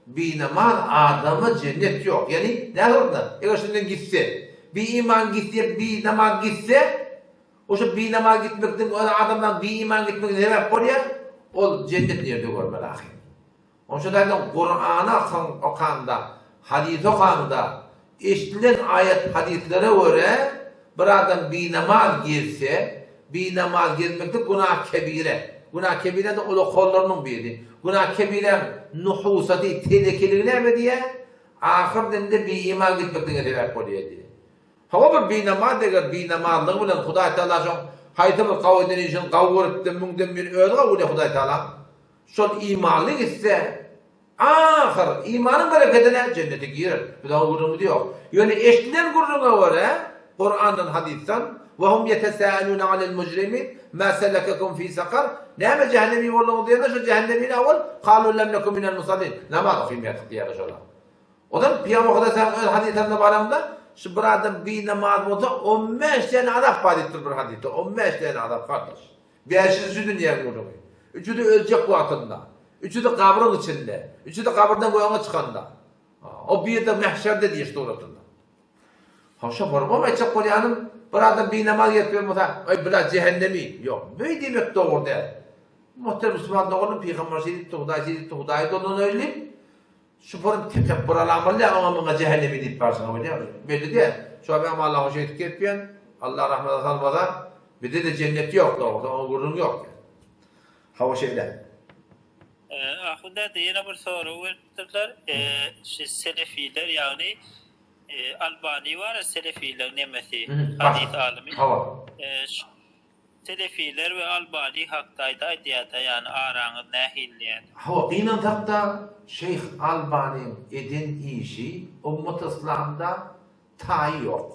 binamaz adama jennet ýok. Ýagny näme bolanda eger şundan gitse, biiman gitse, binamaz gitse Oşo binamaz gitmekden özi adamlaň biiman gitmegine sebäp bolýar, ol jennet nirde görmeli ahyr. Onuň üçin aýdýan Kurany okanda, hadys okanda, eşidilen aýat hadyslere görä bir adam binamaz gezse, binamaz gezmeklik günah kebire. Günah kebire-de uly kollarynyň biri. Günah kebiräň nuhusady, telekeligi näme diýýär? Ahyr dinde biiman gitmeklige sebäp bolýar diýýär. Hawa bir binamaz eger binamazlygy bilen Hudaý Tagala şoň haýsy bir gawy eden işini gawy görüpdi müňden biri özi gawy görýär Hudaý Tagala şol imanly gitse ahyr imanyň berekedine jennete girer biz oňa gürrüňimiz ýok ýöne eşdilen gürrüňe görä Kurandan hadysdan we hum ýetesâelûne anil mujrimin mâ selekekum fî sakar näme jähennemi bolduňyz diýende şo jähennemini owal kalû lem neku minel musallin namaz okymýardyk diýýärler şolar. Ozal Pygamber Hudaý öz hadyslarynda baranda şu bir adam binamaz bolsa 15 däne azap bar diýipdir bir hadysda. 15 däne azap gardaş. Bäşisi şu dünýäň gürrüňi. Üçüsi öljek wagtynda. Üçüsi gabryň içinde. Üçüsi gabyrdan göge çykanda. O bir de mähşerde diýiş suratynda. Hoşa baryp oňa aýtjak bolýanym bir adam binamaz gezip ýören bolsa, Aý bula jähennemi. Ýok, beý diýmek dogry däl. Muhterem musulman doganym pygamber şeý diýipdir, Hudaý şeý diýipdir, Hudaýy dolanaýly. Şu burun tekepbur alan bolýa oňa muňa jähennemi diýip barşyňa bolýa belli däl. Şu adam Allaha hoş edip gezipýän Allah rahmete salmasa bizde-de jennet ýok dogrusy oňa gürrüň ýok. Hawa şeýle. Ahun däde ýene bir sorag beripdirler. Şu selefiler ýagny Albani bar selefileriň nemesi hadys alymy. Hawa. Selefiler we Albani hakda aýdaýda ýagny araňyz nähili diýýän. Hawa gynansakda Şeýh Albanyň eden işi ummaty yslamda taýy ýok.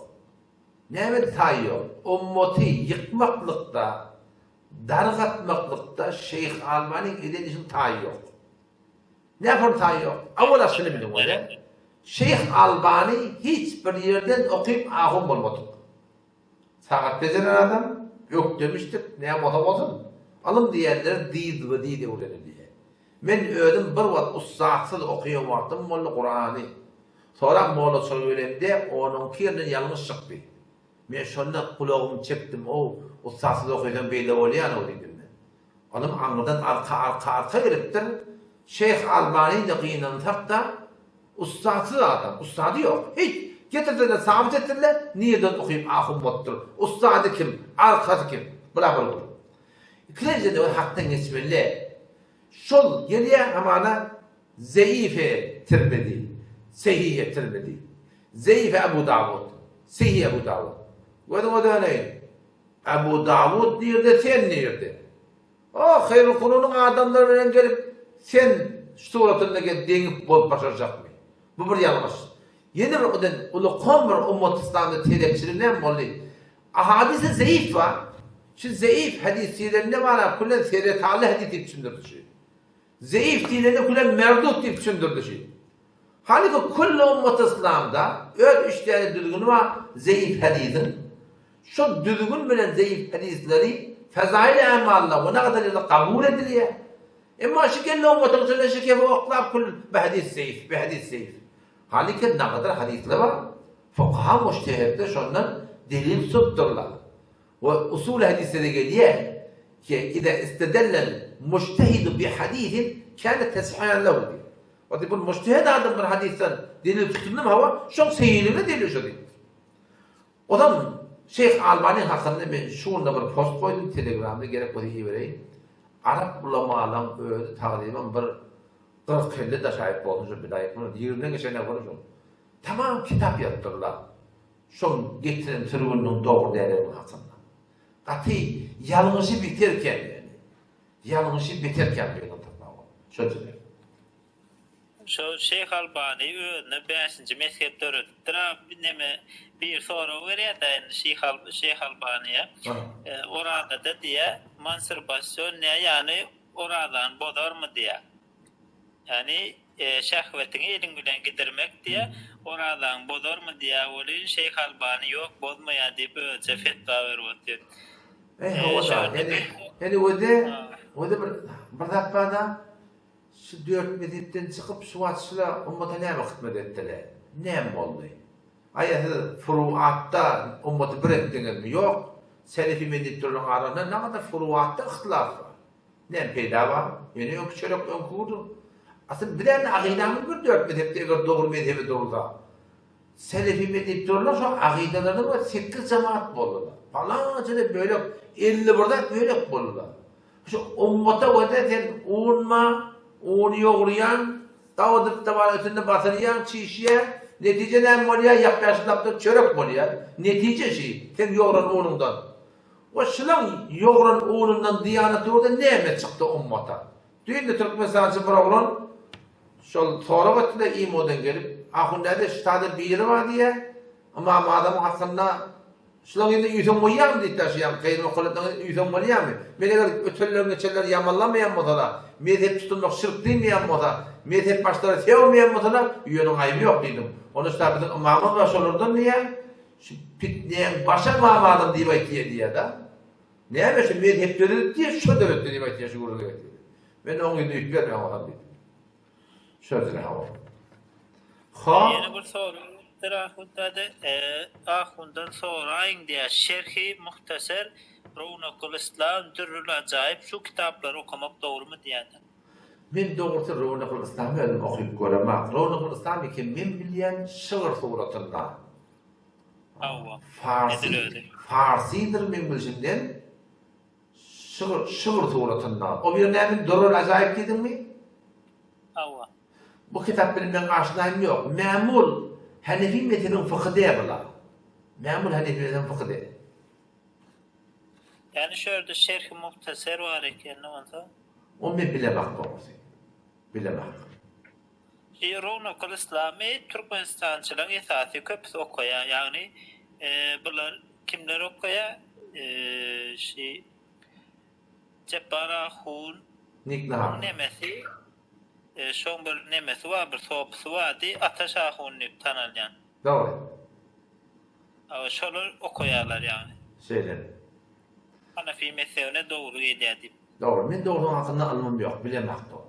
Nämede taýy ýok? Ummaty ýykmaklykda, dargatmaklykda Şeýh Albanyň eden işiniň taýy ýok. Nähili taýy ýok? Awala şuny biliň bolýa. Şeýh Albany hiç bir ýerden okyp ahun bolmadyk. Sagat bejeren adam, ökdemişdik, näme bolsa bolsun, ylym diýenleri dyzba-dyz öwrenilýär. Men özüm bir wagt ussatsyz okaýan wagtym boldy Kurany. Soram mollaçylyga gelemde onuňky ýerinden ýalňyş çykdy. Men şonda gulagymy çekdim, Ow, ussatsyz okaýsaň beýle bolýan-ow diýdim men. Ylym aňyrdan arka arka arka gelipdir. Şeýh Albany-da gynansak-da, Ussatsyz adam, ussady ýok. Hiç. Getirseler, sabyt etsinler, nirden okyp ahun bolupdyr. Ussady kim, arkasy kim? Bula bir gürrüň. Ikilenjide ol hakdan geçmeli. Şol gelýär hamana Zeife Tirmizi, Sehihe Tirmizi, Zeife Abu Dawud. Sehi Ebu Dawud. Gözüňe döneýin. Ebu Dawud nirde, sen nirde? O, Haýrul Kurunyň adamlary bilen gelip, sen şu suratynda gelip deňip bolup başarjakmy? Bu bir ýalňyş. Ýene bir uden ulukan bir ummat yslamda telekçilik näme boldy? Ahadisi zeif bar. Şu zeif hadis diýlende bar külen seretally hadis diýip düşündirdi şu. Zeif diýlende külen merdut diýip düşündirdi şu. Halbuki külli ummat yslamda öz üç täne düzgüni bar zeif hadisiň. Şu düzgün bilen zeif hadisleri fezail ämalla we nagadar kabul edilýär. Emma şu geldi ummatyň içinde şu kefi oklap kül bu hadis zeif, bu hadis zeif. Halbuki nagadar hadisler bar. Fukaha mujtehitler şondan delil tutupdyrlar. We usul hadisde de gelýär ki, Iza istedellel mujtehidu bi hadisin kâne tesihan lehu diýip. O diýip, bir mujtehid adam bir hadisden delil tutundymy, hawa, şoň sehiligine delil şo diýipdir. Ozal Şeýh Albani hakynda men şu günde bir post goýdum telegramda gerek bolsa ibereýin. Arap ulamalaň özi tagryban bir 40-50 daşaýyp bolsun şu bilaýyk muny ýigriminden geçen ýa şoň. Tamam kitap ýazypdyrlar. Şoň getiren sürgüniniň dogry däldiginiň hakynda. Gaty ýalňyşy beter kän ýöne. Ýalňyşy beter kän bu ýerde tapmaga. Şo jüre. Şo Şeýh Albany özüne bäşinji mezhep döredipdir a neme bir sorag berýär-dä indi Şyh Şeýh Albanyýa. Orazada diýýär, mansturbasion nä ýany orazany bozarmy diýýär. Ýagny şähwetiňi eliň bilen gidirmek diýýär, orazaňy bozarmy diýýär welin Şeýh Albany ýok bozmaýar diýip özüçe fetwa berip otyr. Eý hawa-da, heni heni özi özi bir bir zat bar-da, şu dört mezhepden çykyp şu wagt şular ummata näme hyzmat etdiler? Näme boldy? Aýa siz furuatda ummaty bir etdiňizmi? Ýok. Selefi men diýip duranlaryň arasynda nägadar furuatda yhtylaf bar. Näme peýda bar? Ýöne öňki çörek öňki gurdur. Asyl bir däne agydamyz bir dört mezhepde eger dogry mezhebe durulsa. Selefi men diýip dururlar şo agydalarda bir sekiz jemaat boldular. Palança bölek 51 zat bölek boldular. Şu ummata wada sen unma, uny ýogurýaň, dawadyp da bar üstünde basyrýaň, çişýär. Netije näme bolýar? Ýap-ýaşyl çörek bolýar. Netije şi, sen ýogran unuňdan. We şulaň ýogran unundan Diýanat ýurda näme çykdy ummata? Düýn-de türkmenistançy bir oglan şol sorag etdi-de imodan gelip, Ahun däde şu taýda biri bar diýýär, Ymam Azamyň hakynda şulaň ýerinde üýseň bolýarmy diýipdir, şu ýaňky Haýyr Muhammediň üýseň bolýarmy? Men eger ötenleriň geçenleri ýamanlamaýan bolsalar, mezhep tutunmak şirk diýmeýän bolsa, mezhep başlary sögmeýän bolsalar, üýeniň aýby ýok diýdim. Onda şu taýda biziň ymamymyz bar şolardan diýýär. Şu pitnäň başy ymam adam diýip aýtýar diýýär-de. Näme şu mezhep döredip diýýär, şo döretdi diýip aýtýar şu gürrüňi aýtýar. Men oň ýüzüne üýt bermän olam diýdim. Şöyle hawa. Ha. Ýene bir sorag beripdir Ahun däde. Ahundan soraýyň diýýär. Şerhi Muhtaser, Rownakul Islam, Dürrül Ajaýyp şu kitaplary okamak dogrumy diýýärler. Men dogrusy Rownakul Yslamy özüm okyp göremak. Rownakul Yslam eken men bilýän şygyr suratynda. Hawa. Farsy, farsydyr meň bilşimden şygyr, şygyr suratynda. O bir näme Durrul Ajaýyp diýdiňmi? Hawa. Bu kitap bilen meň aşnaýym ýok. Mämul Hanefi mezhebiniň fyky däl bular. Mämul Hanefi mezhebiniň fyky däl. Ýani şu ýerde şerhi muhtaser bar ekeni onsoň. Ony men bilemak dogrusy. Bilemak. Şi Rownakul Yslamy Türkmenistançylaň esasy köpüsi okaýar. Ýagny bular kimler okaýar? Şi Jepbar ahun Niknahar. Nemesi şoň bir nemesi bar bir sopusy bardy Ataş ahun diýip tanalýan. Dogry. Hawa şolar okaýarlar ýagny. Şeýle. Hanafi mezhebine dogry gelýär diýip. Dogry. Men dogrusynyň hakynda ylmym ýok. Bilemok dogry.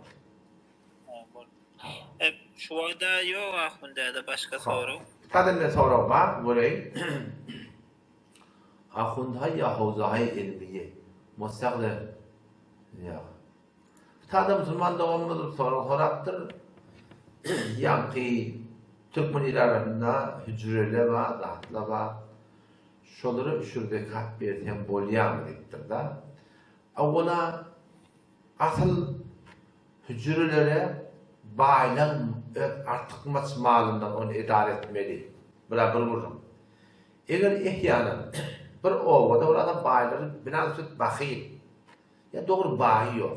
E, şu wagda ýok ahun däde başga sorag. Taze men sorag bar, göreýin. Ahundhaý ýa howzahaý ilmiýe. Mustagde ýa. Sada musulman doganymyz bir sorag sorapdyr. Ýaňky türkmen il arasynda hüjreler bar, zatlar bar. Şolara üşür zekat berseň bolýarmy diýipdir-de. Awwala asyl hüjrelere baýlaň öz artykmaç malyndan ony edara etmeli. Bula bir gürrüň. Eger ehýanan bir obada bir adam baýlary binasüt bahyl, ýa dogry baýy ýok.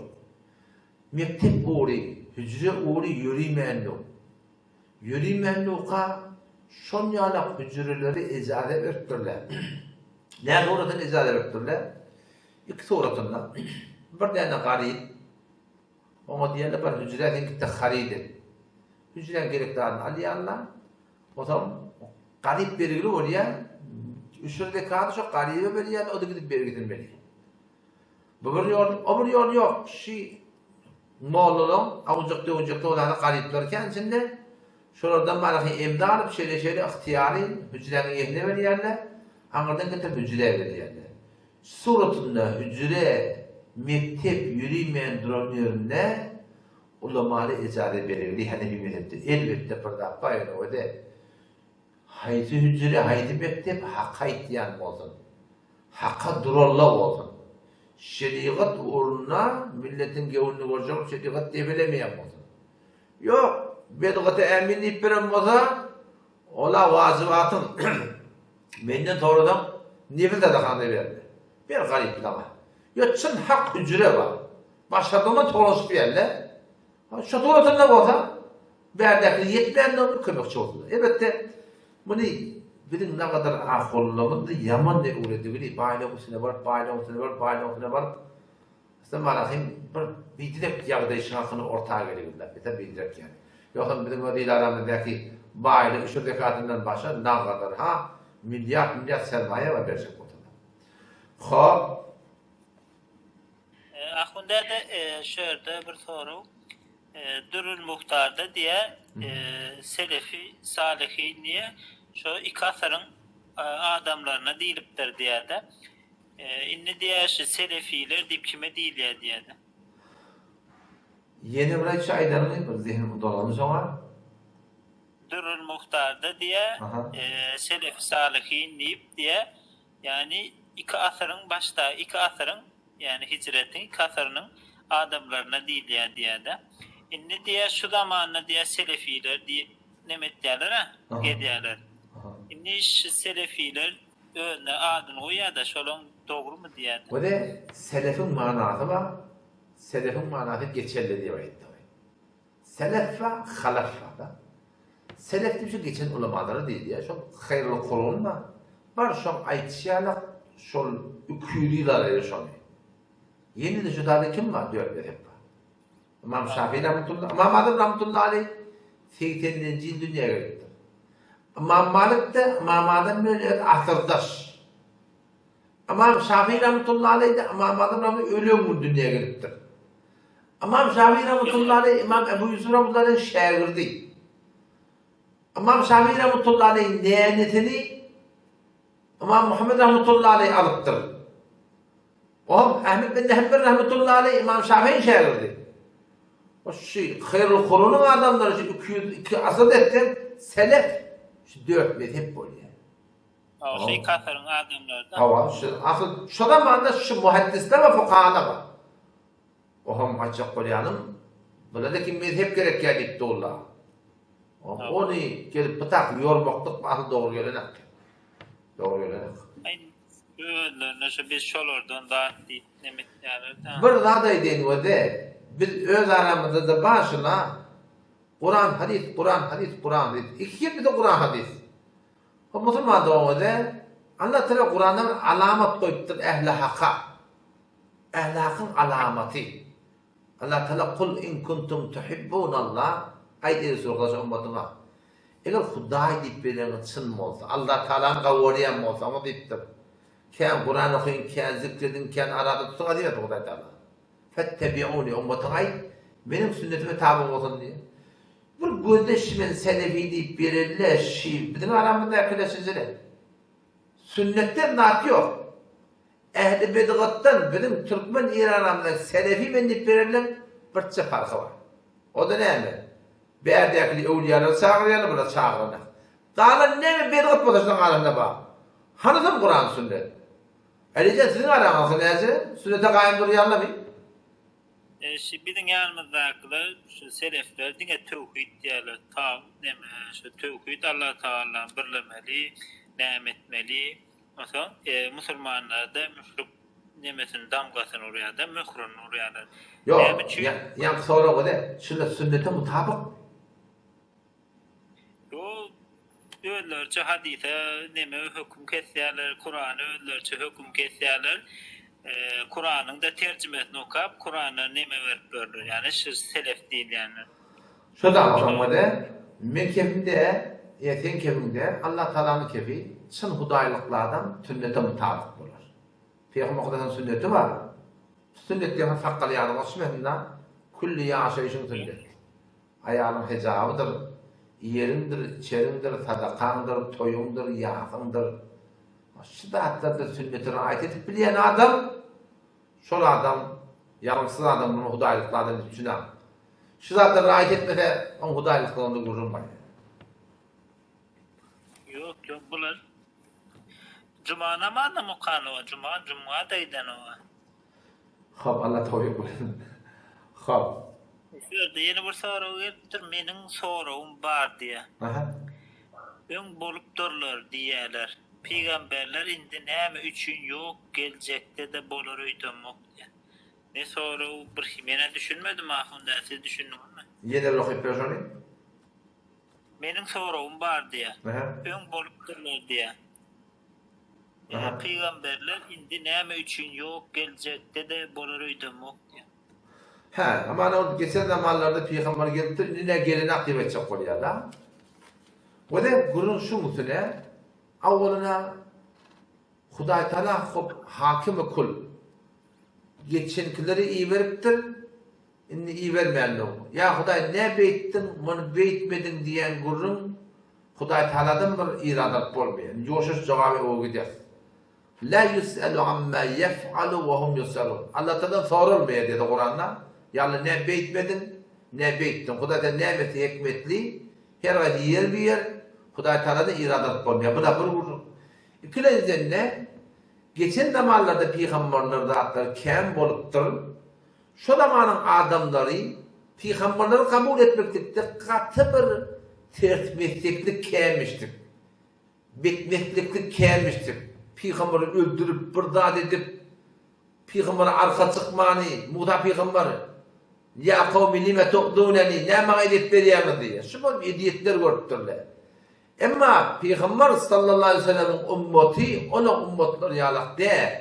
Mekdep ugry, hüjre ugry ýörimänluk. Ýörimänluka şon ýalak hüjreleri ejaza beripdirler. Nä suratynda ejaza beripdirler? Iki suratynda. Bir däne garyp, oňa diýerler bar hüjrä sen git-de haryt et. Hüjräň gerek zadyny alýarlar. Onsoň garyp bergili bolýar. Üşür zekady şo garyba berýär, o-da gidip bergisini berýär. Bu bir ýol, o bir ýol ýok. Şi mollalaň awunjak-döwünjekde bolanda garyplar kän içinde. Şolardan baraky emdi alyp, şeýle-şeýle ygtyýary hüjräň eýesine berýärler. Aňyrdan getirip hüjrä berýärler. Suratynda hüjre, mekdep ýörimeýän duran ýerinde Ulamaly ejaza beregli Hanefi mezhepde elbetde bir zat bar ýöne o-da haýsy hüjre haýsy mekdep hak aýtýan bolsun haka duralla bolsun şerigat ugrunda milletiň göwnüni görjek bolup şerigat depelemeýän bolsun ýok bedgata ämin diýip beren bolsa ola wajybatyň menden sorasaň nefil sadakany berme ber garyplaga ýok çyn hak hüjre bar Başardygyna tolanyşyp ýerle. Şo suratynda bolsa, bärdäkini ýetmändigini kömekçi bolsunlar. Elbetde, muny biziň nagadar ahunlarymyz ýaman öwredigini, baýlagyň üstüne baryp, baýlagyň üstüne baryp, baýlagyň üstüne baryp, aslynda marahym bir biderek ýagdaý şahyny orta geliginde, beter biderek ýaly. Ýogsam biziň öz il aramyzdaky baýlyk üşür zekatyndan başga nagadar ha milliard-milliard sermaýa bar berjek bolsalar. Hop. Ahun däde şu ýerde bir sorag. Dürrül Muhtarda diýä selefi salyhin diýä şo iki asyryň adamlaryna diýlipdir diýäde. Indi diýä şu selefiler diýip kime diýilýär diýäde. Ýene bir aýtşy aýdanyňy bir zehnim dolany şoňa. Dürrül Muhtarda diýä selefi salyhin diýip diýä Ýagny iki asyryň başda iki asyryň ýagny hijretiň iki asyrynyň adamlaryna diýilýär diýýärde. Indi diýýär şu zamanda diýýär selefiler diýip neme etýärler-ä gezýärler. Indi şu selefiler özüne adyny goýýar-da şolaň dogrumy diýýärde. Wede selefiň manasy bar, selefiň manasy geçelli diýip aýtdy. Selef bar, halaf bar-da. Selef diýip şu geçen ulamalara diýilýär. Şol haýyrly kurun bar. Bar şoň aýdyşy ýalak şol 200 ýyl alaýly şony. Ýene-de şu zada kim bar? Dört mezhep bar. Ymam Şafii rahmetullahi, Ymam Azam rahmetullahi aleýh segseninji ýyl dünýä gelipdir. Ymam Malik de Ymam Azam bilen öz asyrdaş. Ymam Şafii rahmetullahi aleýh de Ymam Azam rahmetullahi ölen gün dünýä gelipdir. Ymam Şafii rahmetullahi aleýh Ymam Ebu Ýusuf rahmetullahi aleýh şägirdi. Ymam Şafii rahmetullahi aleýh nänesini Ymam Muhammed rahmetullahi aleýh alypdyr. Oňam Ahmet bin Hanbel rahmetullahi aleýh Ymam Şafii şägirdi. O şu haýrul kurunyň adamlary şu 202 asyr etseň selef şu dört mezhep bolýar. Hawa, şu iki asyryň adamlary-da. Hawa, şu asyl şu zamanda şu muhaddisler we fukahalar bar. Oham aýtjak bolýanym, bularda kim mezhep gerekýär diýip durlar. Ony gelip bu tak ýormaklyk asyl dogry gelenak. Dogry gelenak. Aý, özlerine şu biz şolardan zat diýip neme etýärler-dä. Bir zat aýdaýyn wede, biz öz aramyzda-da bar şuna, Kuran hadys, Kuran hadys, Kuran hadys. Iki gep bize Kuran hadys. O musulman dogan özi Allah Teala Kuranda bir alamat goýupdyr ähli haka. Ähli hakyň alamaty. Allah Teala kul in kuntum tuhibbunallah aýt eý Resulullah ummatyňa. Eger Hudaý diýip bileniňiz çyn bolsa, Allah Taalany gawarýan bolsaňyz diýipdir. Kän Kuran okyň, kän zikrediň, kän araza tutuň diýmedi Hudaý Teala. Fettebiuni ummatyňa aýt, meniň sünnetime taby bolsun diýip. Bir gözde şi men selefi diýip berelle şi biziň aramyzdakylar şeýle. Sünnetden zat ýok. Ehli bidgatdan biziň türkmen il aramyzda selefi men diýip bererleň birçe parhy bar. O-da näme? Bärdäkili öwlüýalary çagyrýarlar bular çagyranak. Galan näme bidgat bolsa şolaň arasynda bar. Hanysam Kuran sünnet. Alijan siziň araňyzda näce? Sünnete gaýym durýarlarmy? Şu biziň ýanymyzdakylar şu selefler diňe töwhid diýýärler. Ta neme şu töwhid Allah Tagalany birlemeli. Näme etmeli? Onsoň musulmanlarda müşrik nemesini damgasyny urýarda, möhrüni urýarlar. Ýok, ýaňky sorag bize şunda sünnete mutabyk. Ýok, özleriçe hadysa neme höküm kesýärler, Kurana özleriçe höküm kesýärler. Kuranyň-da terjimesini okap, Kurana neme berip ýörler, ýagny şu selef diýilýänler. Şo da soň wede, meň kefimde, ýa seň kefiňde Allah Tagalanyň kefi çyn hudaýlykly adam sünnete mutabyk bolar. Pygamber Hudaýyň sünneti bar. Sünnet diýen sakgal ýaly goşmasynda külli ýaşaýşyň sünneti. Aýalyň hijabydyr, iýeriňdir, içeriňdir, sadakaňdyr, toýuňdyr, ýasyňdyr. Şu zatlarda sünnete raýat edip bilýän adam Şol adam ýalňyşsyz adam muny hudaýlykly adam diýip düşünäň. Şu zatlara raýat etmese oň hudaýlyklygynda gürrüň bar. Ýok ýok bular Juma namazynam okanoga juma jumga-da gidenoga. Hop Allah towfyk bersin. Hop. Şu ýerde ýene bir sorag gelipdir meniň soragym bar diýýär. Aha. Öň bolupdyrlar diýýäler. Pygamberler indi näme üçin ýok geljekde-de bolar öýdemok diýýär. Ne sorag bir menä düşünmedim ahun däde siz düşündiňizmi? Ýene bir okyp ber şony. Meniň soragym bar diýýär. Öň bolupdyrlar diýýär. Pygamberler indi näme üçin ýok geljekde-de bolar öýdemok diýýär. Hä, hamana ol geçen zamanlarda pygamber gelipdir, indi nä gelenak diýip aýtjak bolýar-da. Wede gürrüň şuň üstüne, awwalynä Hudaýtagala hop hakimi kul geçenkileri iberipdir, indi ibermändir. Ýa Hudaý nä beýtdiň, muny beýtmediň diýen gürrüň Hudaýtagaladan bir irad alyp bolmaýar. Indi ýoşaş jogaby öe gidýäs. La ýus'alu amma ýef'alu we hum ýus'alun. Allatagaladan soralmaýar diýdi Kuranda. Ýagny nä beýtmediň, nä beýtdiň. Hudaý Tagala nämesi hikmetli, her haýsy ýer bir ýer, Hudaý Tagaladan irad alyp bolmaýar. Bu-da bir gürrüň. Ikilenjiden-de, geçen zamanlarda pygamberler zatlar kän bolupdyr. Şo zamanyň adamlary pygamberleri kabul etmeklikde gaty bir ters mesleklik känmişdik. Betmestleklik känmişdir. Pygamberi öldürip, bir zat edip, pygambere arka çykmany, Musa pygamber, Ýa kawmi lime tu'zuneni, näme maňa ezýet berýäňiz diýýär. Şu bolup ezýetler görüpdirler. Emma pygamber sallallahu aleýhi we sellemiň ummaty ola ummatlar ýalak däl.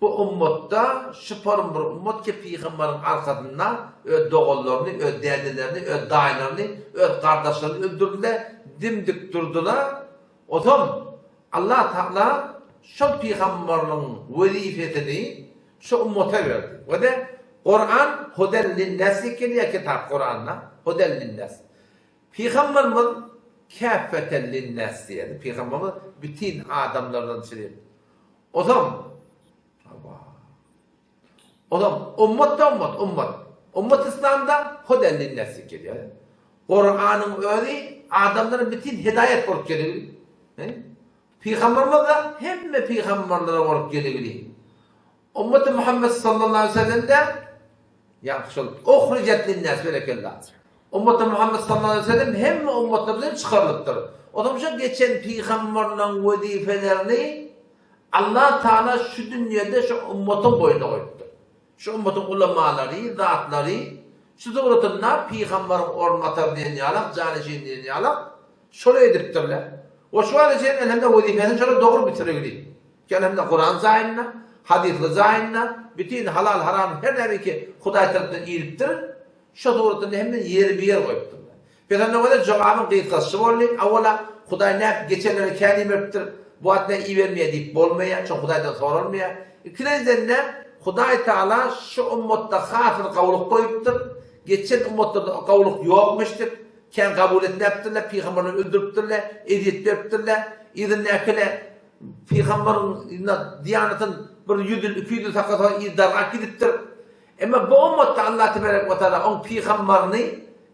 Bu ummatda şyparym bir ummat ki pygamberiň arkasynda öz doganlaryny, öz dädelerini, öz daýylaryny, öz gardaşlaryny öldürdiler, dim-dik durdular. Otam Allah Taala şol pygamberligiň wezipesini şu ummata berdi. We-de Kuran hudel linnas diýip gelýär kitap Kuranda, hudel linnas. Pygamberimiz käffeten linnas diýýär. Pygamberimiz bütin adamlardan çyryp. Ozam, hawa. Ozam, ummat-da ummat, ummat. Ummat yslamda huden linnäs diýip gelýär. Kuranyň özi adamlara bütin hidaýat bolup geligli. Pygamberimiz-de hemme pygamberlere bolup geligli. Ummeti Muhammed sallallahu aleyhi ve sellem de ýagny şol uhricet linnäs berekella. Ummeti Muhammed sallallahu aleyhi ve sellem hemme ummatlardan çykarylypdyr. Ozam şo geçen pygamberleriň wezipelerini Allah Taala şu dünýede şu ummatyň boýnuna goýupdyr. Şu ummatyň ulamalary, zatlary şu suratynda pygamberiň orunbasary diýen ýalak, janyşin diýen ýalak şoly edipdirler. We şu wagta çenli elhamdülillah wezipesini şolar dogry bitirigli. Ki elhamdülillah Kuran jaýynda, hadysly jaýynda bütin halal haram her näme ki Hudaý tarapdan inipdir, şo suratynda hemme ýeri bir ýer goýupdyrlar. Pes onda görä jogabyň gysgasy şu boldy, Awala, Hudaý näp geçenlere kän iberipdir, bu wagt nä ibermeýär diýip bolmaýar, çünki Hudaýdan soralmaýar. Ikilenjiden-de, Hudaý Tagala şu ummatda has bir gowulyk goýupdyr, geçen ummatlarda o gowulyk ýokmuşdyr, kän kabul etmäpdirler, pygamberleri öldüripdirler, ezýet beripdirler, yzyndakylar pygamberiň diýanatyny bir ýüz ýyl, 200 ýyl saklasa yzy dargap gidipdir. Emma bu ummatda Allah tebarek we taala oň pygambaryny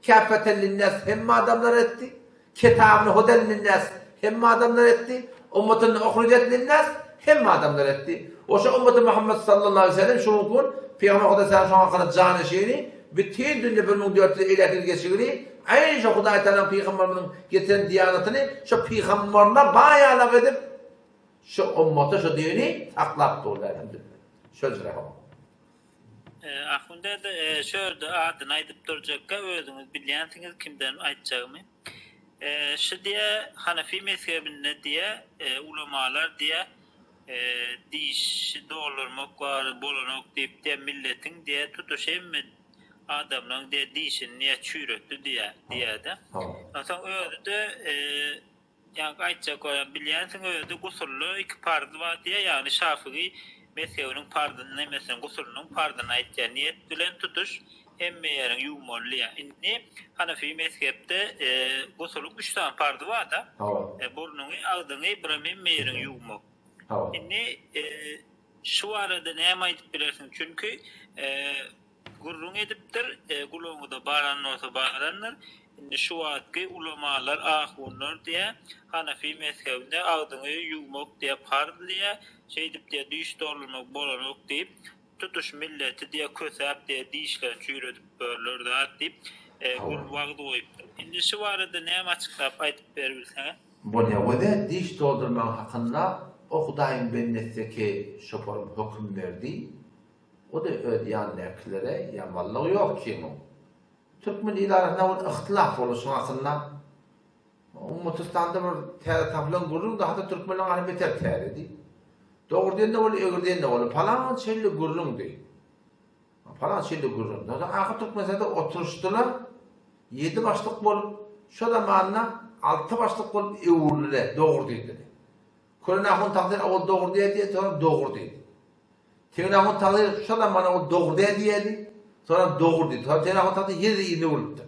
käffeten linnas hemme adamlara etdi. Kitabyny huden linnas hemme adamlara etdi. Ummatyny uhrijet linnas hemme adamlara etdi. Oşa ummaty Muhammed sallallahu aleyhi ve sellem şu gün Pygamber Huda selam şoňa hakynda janyşini. Bütin dünýe 1452 ýyl geçigili, aýn şo Hudaý Tagalaň pygamberimiziň getiren diýanatyny şo pygamberler baýalak edip, şo ummata şo dini saklap durlar elhamdülillah. Şo jüre hawa. Ahun däde, şu ýerde adyny aýdyp durjakka özüňiz bilýänsiňiz kimden aýtjagymy. Şu diýä Hanefi mezhebinde diýä ulamalar diýä dişi doldurmak bar bolanok diýip diýä milletiň diýä tutuş hemme adamlaň diýä dişini diýä çüýretdi diýä diýädä. Onsoň özüde Ýaňky aýtjak bolýan bilýänsiň özi gusulda iki parz bar diýýär ýagny şafygy mezhebiniň parzyny nemesiniň gusulynyň parzyny aýtýar niýet bilen tutuş hemme ýeriňi ýuwmaly diýýär indi hanafi mezhepde gusulyň üç sany parzy barda burnuňy agzyňy birem hemme ýeriňi ýuwmak indi şu barada näme aýdyp bilersiň çünki Gürrüň edipdir, gulagyňyza baran bolsa barandyr. Indi şu wagtky ulamalar, ahunlar diýýär, Hanafi mezhebinde agzyňy ýuwmak diýýär parz diýýär, şeýdip diýýär diş doldurmak bolanok diýip, tutuş milleti diýýär kösäp diýýär dişlerini çüýredip börler zat diýip, gür wagyz goýupdyr. Indi şu barada näme açyklap aýdyp beribilseňiz? Bolýar wede diş doldurmagyň hakynda o Hudaýyň bendeseki şoparym höküm berdi. O-da öz ýanyndakylara ýamanlygy ýok kimiň. Türkmen il arasynda bir yhtylaf boldy şuň hakynda. Ummatystanda bir täze tapylan gürrüň daha-da türkmenleň arasynda beter täzedi. Dogry diýen-de boldy, egri diýen-de boldy. Palan şeýle gürrüňdi. Palan şeýle gürrüň. Onsoň ahyr Türkmenistanda oturyşdylar. Ýedi başlyk bolup, şo zamanda alty başlyk bolup öwrüldiler, dogry diýdiler. Köne ahun tagsyr owal dogry diýýär diýdi, soňam dogry diýdi. Tegin ahun tagsyr şo zaman owal dogry däl diýýärdi, soňam dogry diýdi. Soňam Tegin ahun tagsyr ýene-de yzyna öwrülipdir.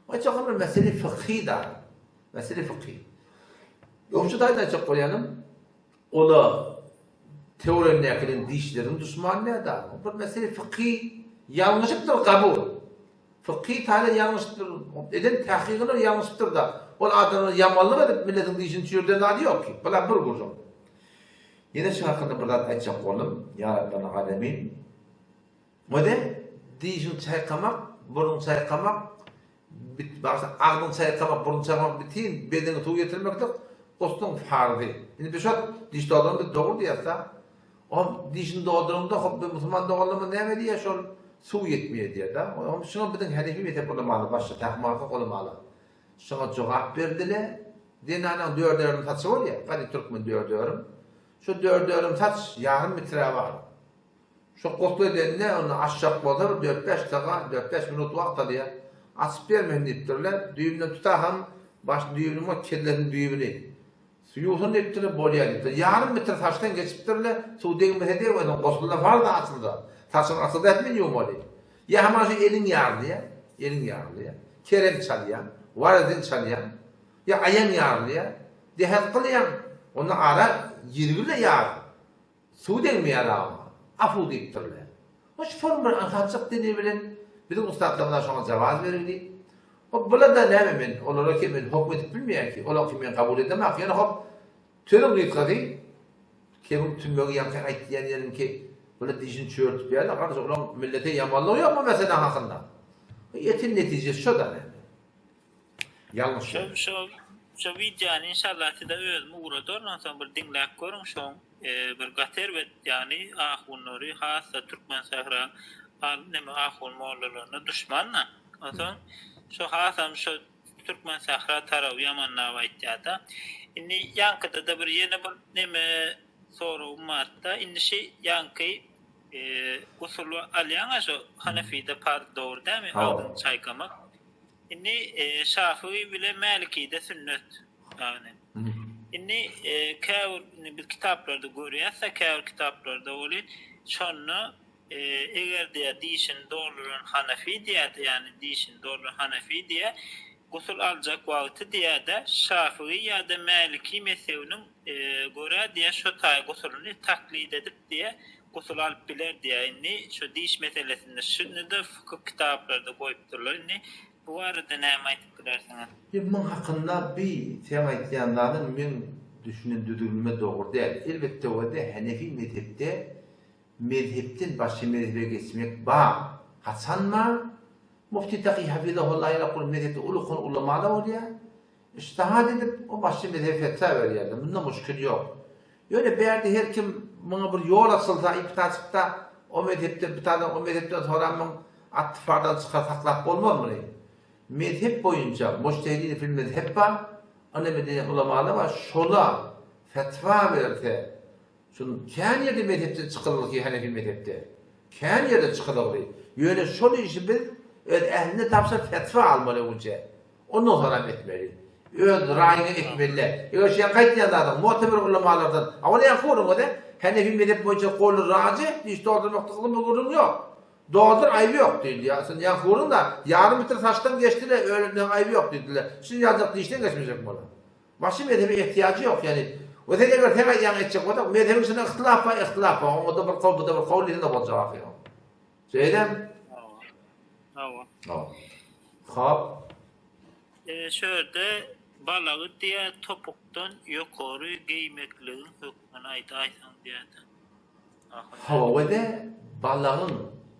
Aýtjak bir mesele fykhy da. Mesele fykhy. Ýogsa taýdan aýtjak bolýanym, ola teoremdäkiden dişleriň duşmany näde? Bir mesele fykhy ýalňyşypdyr kabul. Fykhy taýdan ýalňyşypdyr, eden tahkygyna ýalňyşypdyr-da. Ol adamlar ýamanlyk edip milletiň dişini çüýrden zady ýok ki. Bular bir gürrüň. Ýene şu hakynda bir zat aýtjak boldum. Ýa Rabbel Alemin. Wede dişiňi çaýkamak, burnuňy çaýkamak, bit bagşy agzyňy çaýkamak, burnuňy çaýkamak bitin bedeniňe suw ýetirmeklik gusluň farzy. Indi biz şo diş dolduran biz dogry diýýäs-da. Oňam dişini dolduranda hop bir musulman doganlarymyz näme diýýär şol suw ýetmeýär diýýär-de. Oňam şuňa biziň Hanefi mezhep ulamalar başda tahmaka ulamalar şuňa jogap berdiler. Zenanaň dört örüm saçy bolýar. Gadymy türkmen dört örüm. Şu dört örüm saç ýarym mitre bar. Şo gusl edende onda açjak bolsa bir dört-bäş sagat, dört-bäş minut wagt alýar. Açyp bermesin diýipdirler. Düýbünden tutaham baş düýbüni we kellesiniň düýbüni. Ýuwsun diýipdirler, bolýar diýipdir. Ýarym metr saçdan geçipdirler, suw degmese degmesin, gusl-da farz açylsa. Saçyň açylsa ätmen ýuwmaly. Ýa hamana şu eliň ýarylýar, eliň ýarylýar. Kerem çalýaň, warazin çalýaň, ýa aýaň ýarylýar. Dehet kylýaň, onda ara ýirgile ýar. Suw degmeýär agama. Afu diýipdirler. Hoş form bir aňsatjyk delil bilen biziň ussatlarymyza şoňa jawaz berildi. Hop bula-da näme men olara ki men hokm edip bilmeýän ki olaňky men kabul edemak ýöne hop sözüň gysgasy kemiň tümmegi ýaňky aýtýan ýerim ki bular dişini çüwertip ýörler gardaş olaň millete ýamanlygy ýok bu mesele hakynda. Ýeten netijesi şo-da näme. Ýalňyş Şo şo şo wideony inşallah size özüm ugradaryn onsoň bir diňläp görüň şoň bir gaty erbet ýagny ahunlary hasda türkmen sähra neme ahun mollalaryna duşmanda onsoň şo hasam şo türkmen sähra taraby ýamanlap aýtýada indi ýaňkyda-da bir ýene bir neme soragym barda indi şi ýaňky gusul alýaňa şo hanefide parz dogry dämi agzyňy çaýkamak Indi Şafygy bile Mälikide sünnet. Ýagny. Indi käbir indi biz kitaplarda görýäs-de käbir kitaplarda welin şonda eger diýýär dişini dolduran Hanefi diýýär-de ýagny dişini dolduran Hanefi diýýär gusul aljak wagty diýýär-de Şafygy ýa-da Mäliki mezhebiniň görä diýýär şo taý gusulyny taklid edip diýýär gusul alyp biler diýýär indi şu diş meselesinde şuny-da fykyh kitaplarda goýupdyrlar indi bu barada näme aýdyp bilersiňiz? Ýok muň hakynda bi seň aýtýan zadyň meň düşünen düzgünime dogry däl. Elbetde wede Hanefi mezhepde mezhepden başga mezhebe geçmek bar. Haçan bar? Mufti Taky hafizahullah ýaly uly mezhepde uly ulamalar bolýar. Ijtihad edip, o başga mezhebe fetwa berýärler. Munda muşkil ýok. Ýöne bärde her kim muňa bir ýol açylsa, iptaçykda o mezhepden, bir taýdan o mezhepden soranmyň attyfardan çykar saklap bolmaz muny. Mezhep boýunça mujtehidin fil mezhep bar, ylym edinýän ulamalar bar, şola fetwa berse, Şun kän ýerde mezhepden çykylgy Hanefi mezhepde. Kän ýerde çykylygly. Ýöne şol işi biz öz ähline tabşyryp fetwa almaly öňünçe. Ondan soňram etmeli. Öz raýyňy etmeli. Eger şu ýaňky aýtýan zadyň mu'teber ulamalardan, a ol ýaňky gürrüň-de, Hanefi mezhep boýunça goly rajyh diş doldurmakda ylmy gürrüň ýok. Doldur aýby ýok diýildi. Ýa sen ýaňky gürrüň-de ýarym litr saçdan geçdi-le ölenleň aýby ýok diýdiler. Şuny ýaljak dişden geçmejek bolar. Başy mezhebe ehtiýajy ýok ýani we sen eger sen aýdýaňy etjek bolsaň mezhebiň içinde yhtylaf bar yhtylaf bar oňada bir kol buda bir kol diýseň-de boljak ahyry. Şeýdem? Hawa. Hawa. Hop. E, şu ýerde balagy diýýär topukdan ýokary geýmekligiň hökmüni aýdaýsaň diýýär-de. Hawa we-de balagyň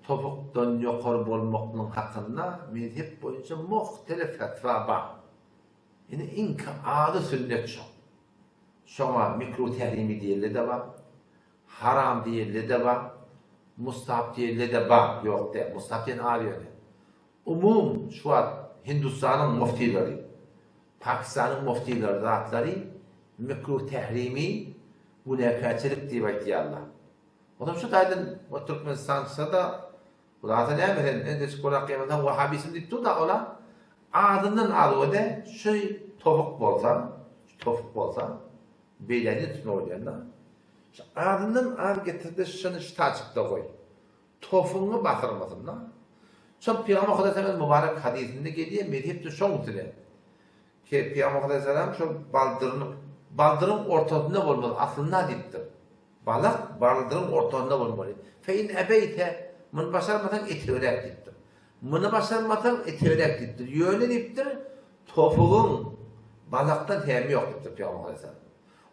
topukdan ýokary bolmaklygyň hakynda mezhep boýunça muhtelif fetwa bar. Ine iňki ady sünnet şo. Şoňa mekruh tährimi diýeli-de bar, haram diýeli-de bar, mustahap diýeli-de bar, ýok däl, mustahap diýen az ýöne. Umum şu wagt Hindustanyň muftileri, Pakistanyň muftileri zatlary mekruh tährimi günäkärçilik diýip aýtýarlar. Onsoň şu taýdan Türkmenistançda-da Hulasa näme sen endeşik bolak ýamansaň wahabism diýip dur-da ola azyndan az wede şu topuk bolsa şu topuk bolsa beýläni tutma bolýanda şu azyndan az getirde şuny şu taçykda goý tofuňy basyrmasynda şol pygamber hudaýa mübarek hadysynda gelýär mezhepde şoň üstüne ki pygamber hudaýa şol baldyryny baldyryň ortasynda bolmaly aslynda diýipdir Balak baldyryň ortasynda bolmaly. Fe in ebeýte, muny başarmasaň etegräk diýipdir. Muny başarmasaň etegräk diýipdir. Ýöne diýipdir, topugyň balakdan tämi ýok diýipdir Pygamber aleyhisselam.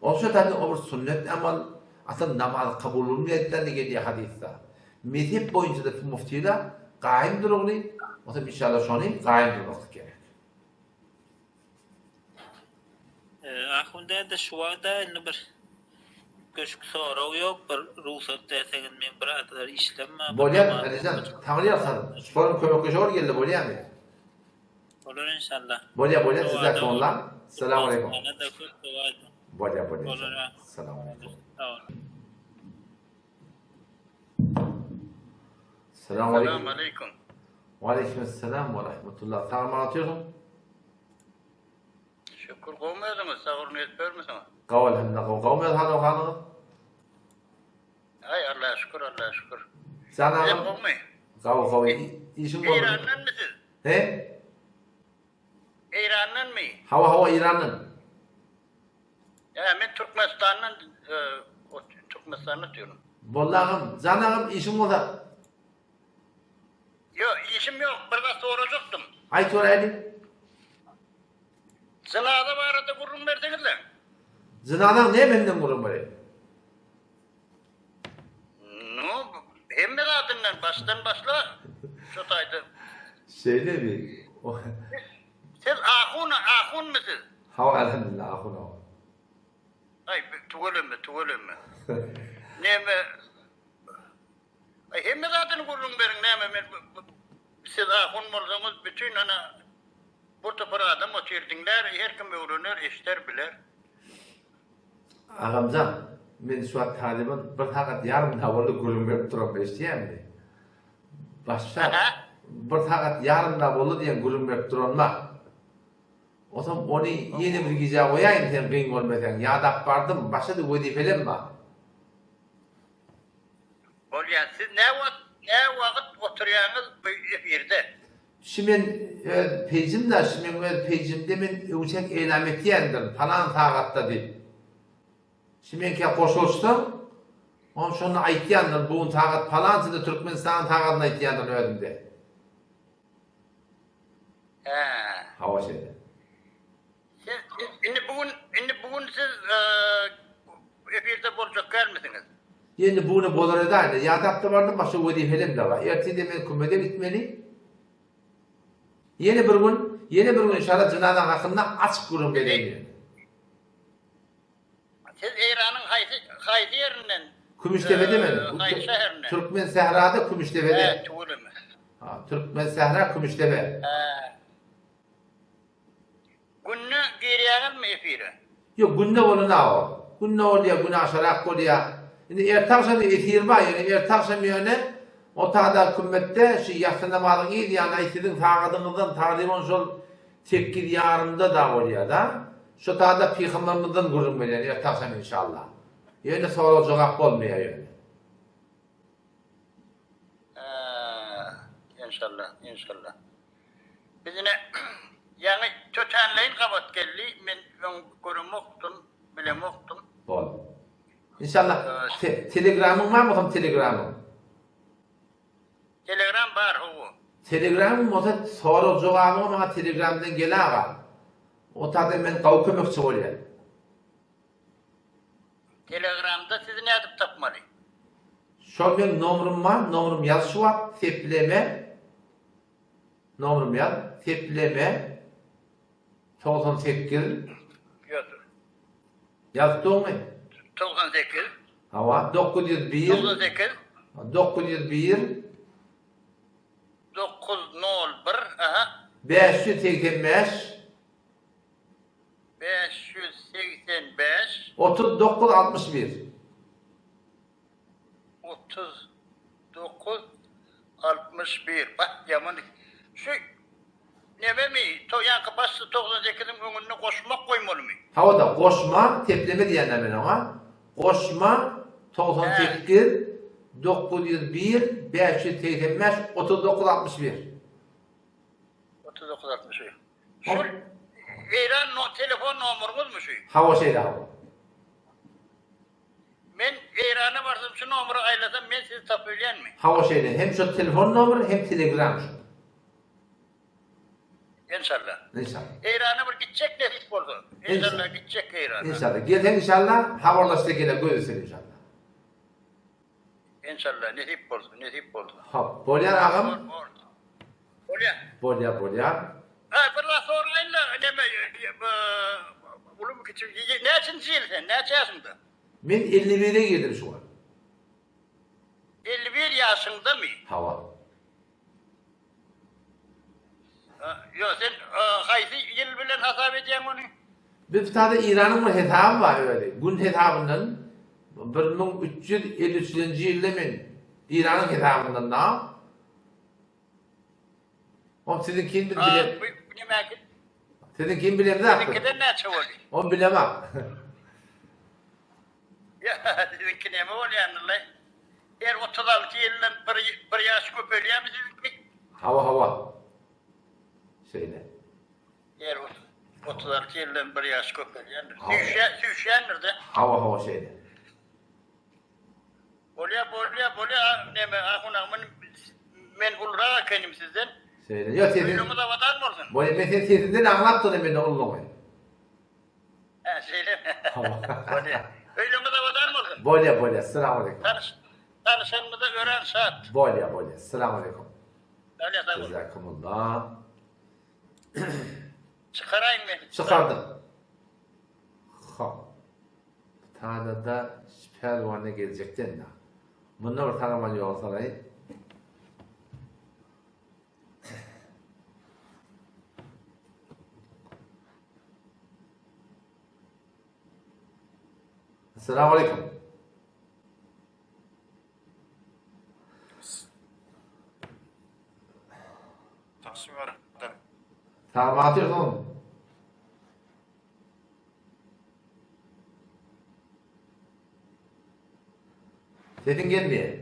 Ol şu taýdan o bir sünnet amal, asyl namaz kabul bolmaýar diýlen gelýär hadysda. Mezhep boýunça-da muftiler gaýym durugly, otam inşallah şony gaýym durmaklyk gerek. Ahun däde şu wagta indi bir üýtgeşik sorag ýok bir rugsat berseňiz meň bir azar işlem bar. Bolýar Alijan Taňry ýalkasyn. Şolam kömekleşe ol geldi bolýamy. Bolar inşallah. Bolýa bolýa Jazakumullah. Salam aleýkum. Bolýa bolýa. Salam aleýkum. Salam aleýkum. Waleýkim essalam we rahmetullah. Sag aman otyrsyň? Şükür gowmy özüňiz sag bolun gezip ýörmüsiňiz? Gowy elhamdulillah gowy. Gowmy öz halyň halyňyz? Aý Allaha şükür Allaha şükür. Jan Sizem agam. gowmy? Gowy gowy. Işiň boldy. Eýrandanmy siz? He? Eýrandanmy? Hawa hawa Eýrandan. Ýa men Türkmenistandan Türkmenistanda otyryn. Boldy agam. Jan agam işiň bolsa. Ýok, işim ýok, bir zat sorajakdym. Aýt göräýli. Jynaza barada gürrüň berseňizle. Jynazaň nämesinden gürrüň bereýin? Nu, hemme zadyndan, başdan başla, şo taýda. Şeýlemi? Siz ahun, ahunmy siz? Hawa, elhamdülillah, ahun hawa. Aý, tüweleme, tüweleme. Neme, Aý hemme zadyny gürrüň beriň näme men siz ahun bolsaňyz bütin ana bir topar adam otyr diňlär her kim öwrener eşder biler. Agamjan men şu wagt talyban bir sagat ýarym da boldy gürrüň berip duram eşdýäňmi? Başga bir sagat ýarym da boldy diýen gürrüň berip duranma. Onsoň ony ýene bir gijä goýaýyn sen gyn görmeseň ýadap bardym başga-da wezifelem bar. Bolýa siz nä wagt nä wagyt oturýaňyz bu efirde. Şi men öz peýjim da şi meň öz peýjimde men öwçek eýlam etýändirin palan sagatda diýip. Şi meňkä goşulyşsaň on şonda aýtýandyryn bu gün sagat palançada Türkmenistanyň sagadyny aýtýandyryn özümde. Hä. Hawa şeýle. Siz indi bu gün indi bu gün siz efirde boljak dälmisiňiz? Indi bu güne bolar edäýde. Ýadap-da bardym, başga wezipelemde bar. Ertir-de men kümede gitmeli. Ýene bir gün, ýene bir gün inşallah jynazaň hakynda açyk gürrüň bereýin ýöne. Siz Eýranyň haýsy haýsy ýerinden? Kümüşdepede men. Haýsy şäherinden? Türkmen sährada Kümüşdepede. Hä, tüweleme. Ha, Türkmen sähra Kümüşdepe. Hä. Günde girýäňizmi efire? Ýok, günde bolanok o. Günde bolýar, günaşarak bolýar. Indi erte agşam efir bar, ýöne erte agşam ýöne otada kümmetde şu ýassy namazyň yz ýany aý siziň sagadyňyzdan tagryban şol sekiz ýarymda da bolýar-da. Şo tada pygambermizden gürrüň berýän erte agşam inşallah. Ýöne sorag-jogap bolmaýar ýöne. Hä, enşallah, enşallah. Biz ine ýaňy tötänleýin gabat geldi. Men öň göremokdym, bilemokdym. Bol. Inşallah telegramyň barmy soň telegramyň? Telegram bar hawa. Telegramyň bolsa sorag jogabyňa maňa telegramdan gel aga. O taýda men gawy kömekçi bolýan. Telegramda sizi nädip tapmaly? Şol meň nomrym bar, nomrym ýaz şu wagt sepleme Nomrym ýaz sepleme 98 Ýaz. Ýazdyňmy? 98. Hawa, 901 98. 901 901 aha. 585 585. 39 61. 39 61. Bak ýaman şu nememi to ýaňky başda 98-iň öňünde goşmak goýmalymy? Hawa-da, goşma, tepleme diýýän-dä men oňa. Goşma 98 901 585 39 61. 39 61. Şul Eýran no telefon nomeryňyzmy şu? Hawa şeýle hawa. Men Eýrana barsam şu nomera aýlasam men sizi tapyp bilýänmi? Hawa şeýle hem şo telefon nomer hem telegram şu. Enşalla. Enşalla. Eýrana bir gitjek nesip bolsa. Enşalla gitjek Eýrana. Enşalla. Gelseň inşalla habarlaşsa gele gözüsün inşalla. Enşalla nesip bolsa nesip bolsa. Hop bolýar agam. Bolýar. Bolýar bolýar. Ha bir zat soraýynda neme ulumy kiçimi näçinji ýyl sen näçe ýaşyňda? Men 51-e girdim şu wagt. 51 ýaşyňdamy? Hawa. Ýok sen haýsy ýyl bilen hasap edýäň ony? Bir tada Eýranyň bir hesaby bar özi. Gün hesabyndan 1353-nji ýylda men Eýranyň hesabyndan da. Ol siziň kim biz bile. Siziň kim bilemzok. Siziňkiden näçe boldy? Ony bilemok. Ýa, siziňki näme bolýandyr-laý? Her 36 ýyldan bir bir ýaş köpelýärmi siziňki? Hawa, hawa. Şeýle. Her 36 ýyldan bir ýaş köpelýändir. Süýşýä, süýşýändir-de. Hawa, hawa, şeýle. Bolýa, bolýa, bolýa, neme, ahun aga, men, men ulurak ekenim sizden. Şeýle. Ýok, sesiň. Öýüňiz abadan bolsun. Bolýa, men seniň sesiňden aňlap duryn menden ululygyňy. Hä, şeýlemi? Bolýa. Öýlüňiz abadan bolsun. Bolýa, bolýa. Salam aleýkum. Tanyş, tanyşanymyza örän şat. Bolýa, bolýa. Salam aleýkum. Bolýa, sag bol. Jazakumullah. Çykaraýyň meni. Çykardym. Hop. Tadada pälwana geljekden da. Munda bir sagaman ýol salaýyn. Assalamu alaikum. Sag atyrsyň. Sesiň gelmeýär.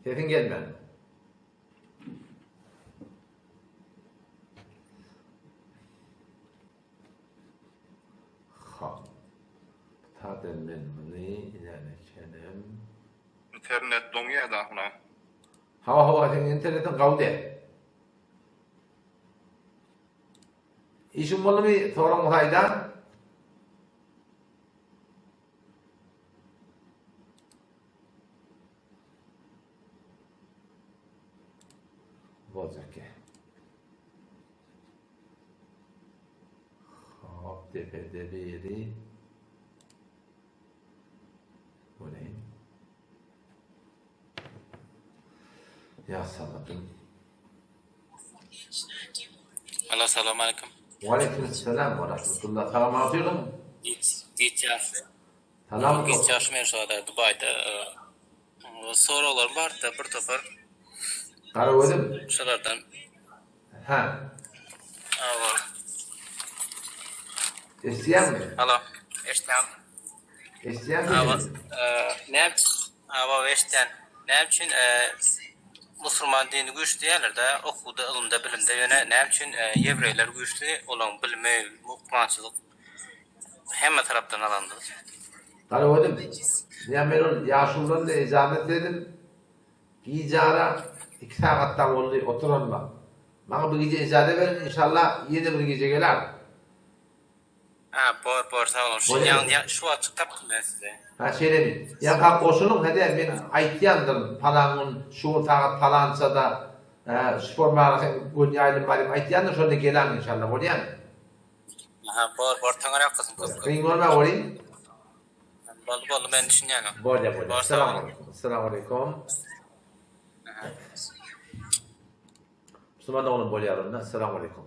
Sesiň gelmän. Ha. Taden men muny iläne kenem. Internet doňýar da huna. Hawa hawa seň internetiň gawy däl. Işiň boldumy soraň bolsa aýdan. Boljak. Hop, depede biri. Göreýin. Ýa saladym. Alo, salam aleýkum. Waleýkim salam we rahmetullah. Salam aýdyň. Giç, giç ýaşly. Salam. Giç ýaşly men şu ada Dubaýda. Soraglarym bardy bir topar. Garagözüm. Şolardan. Hä. Alo. Eşidýäňmi? Alo, eşidýän. Eşidýäňmi? Alo, näme Alo, eşidýän. Näme üçin musulman dini güýçli diýýärler-de, okuwda, ylymda, bilimde, ýöne näme üçin ýewreýler güýçli, olaryň bilimi, lukmançylyk hemme tarapdan alanda. Garagözüm, ýa men ol ýaşuludan-da ejazat isledim. Gijara iki sagat dagy boldy oturanyma. Maňa bu gije ijaza beriň inşallah ýene bir gije geler. Ha bor bor sag boluň. Şu Bolýamy? ýaňy şu wagtjyk tapdym men sizi. Ha şeýlemi. Ýa-ha goşulyň hede men aýtýandyryn palan gün şu gün sagat palançada şu formada gün ýaýlym bar diýip aýtýandyryn şonda geläň inşallah bolýamy? Ha bor bor taňry ýalkasyn köp köp. Kyn bolma welin. Boldy boldy men düşünýän. Bolýa bolýa. Bor sag boluň. Assalamu aleýkum. Musulman doganym bolýar onda. Assalamu aleýkum.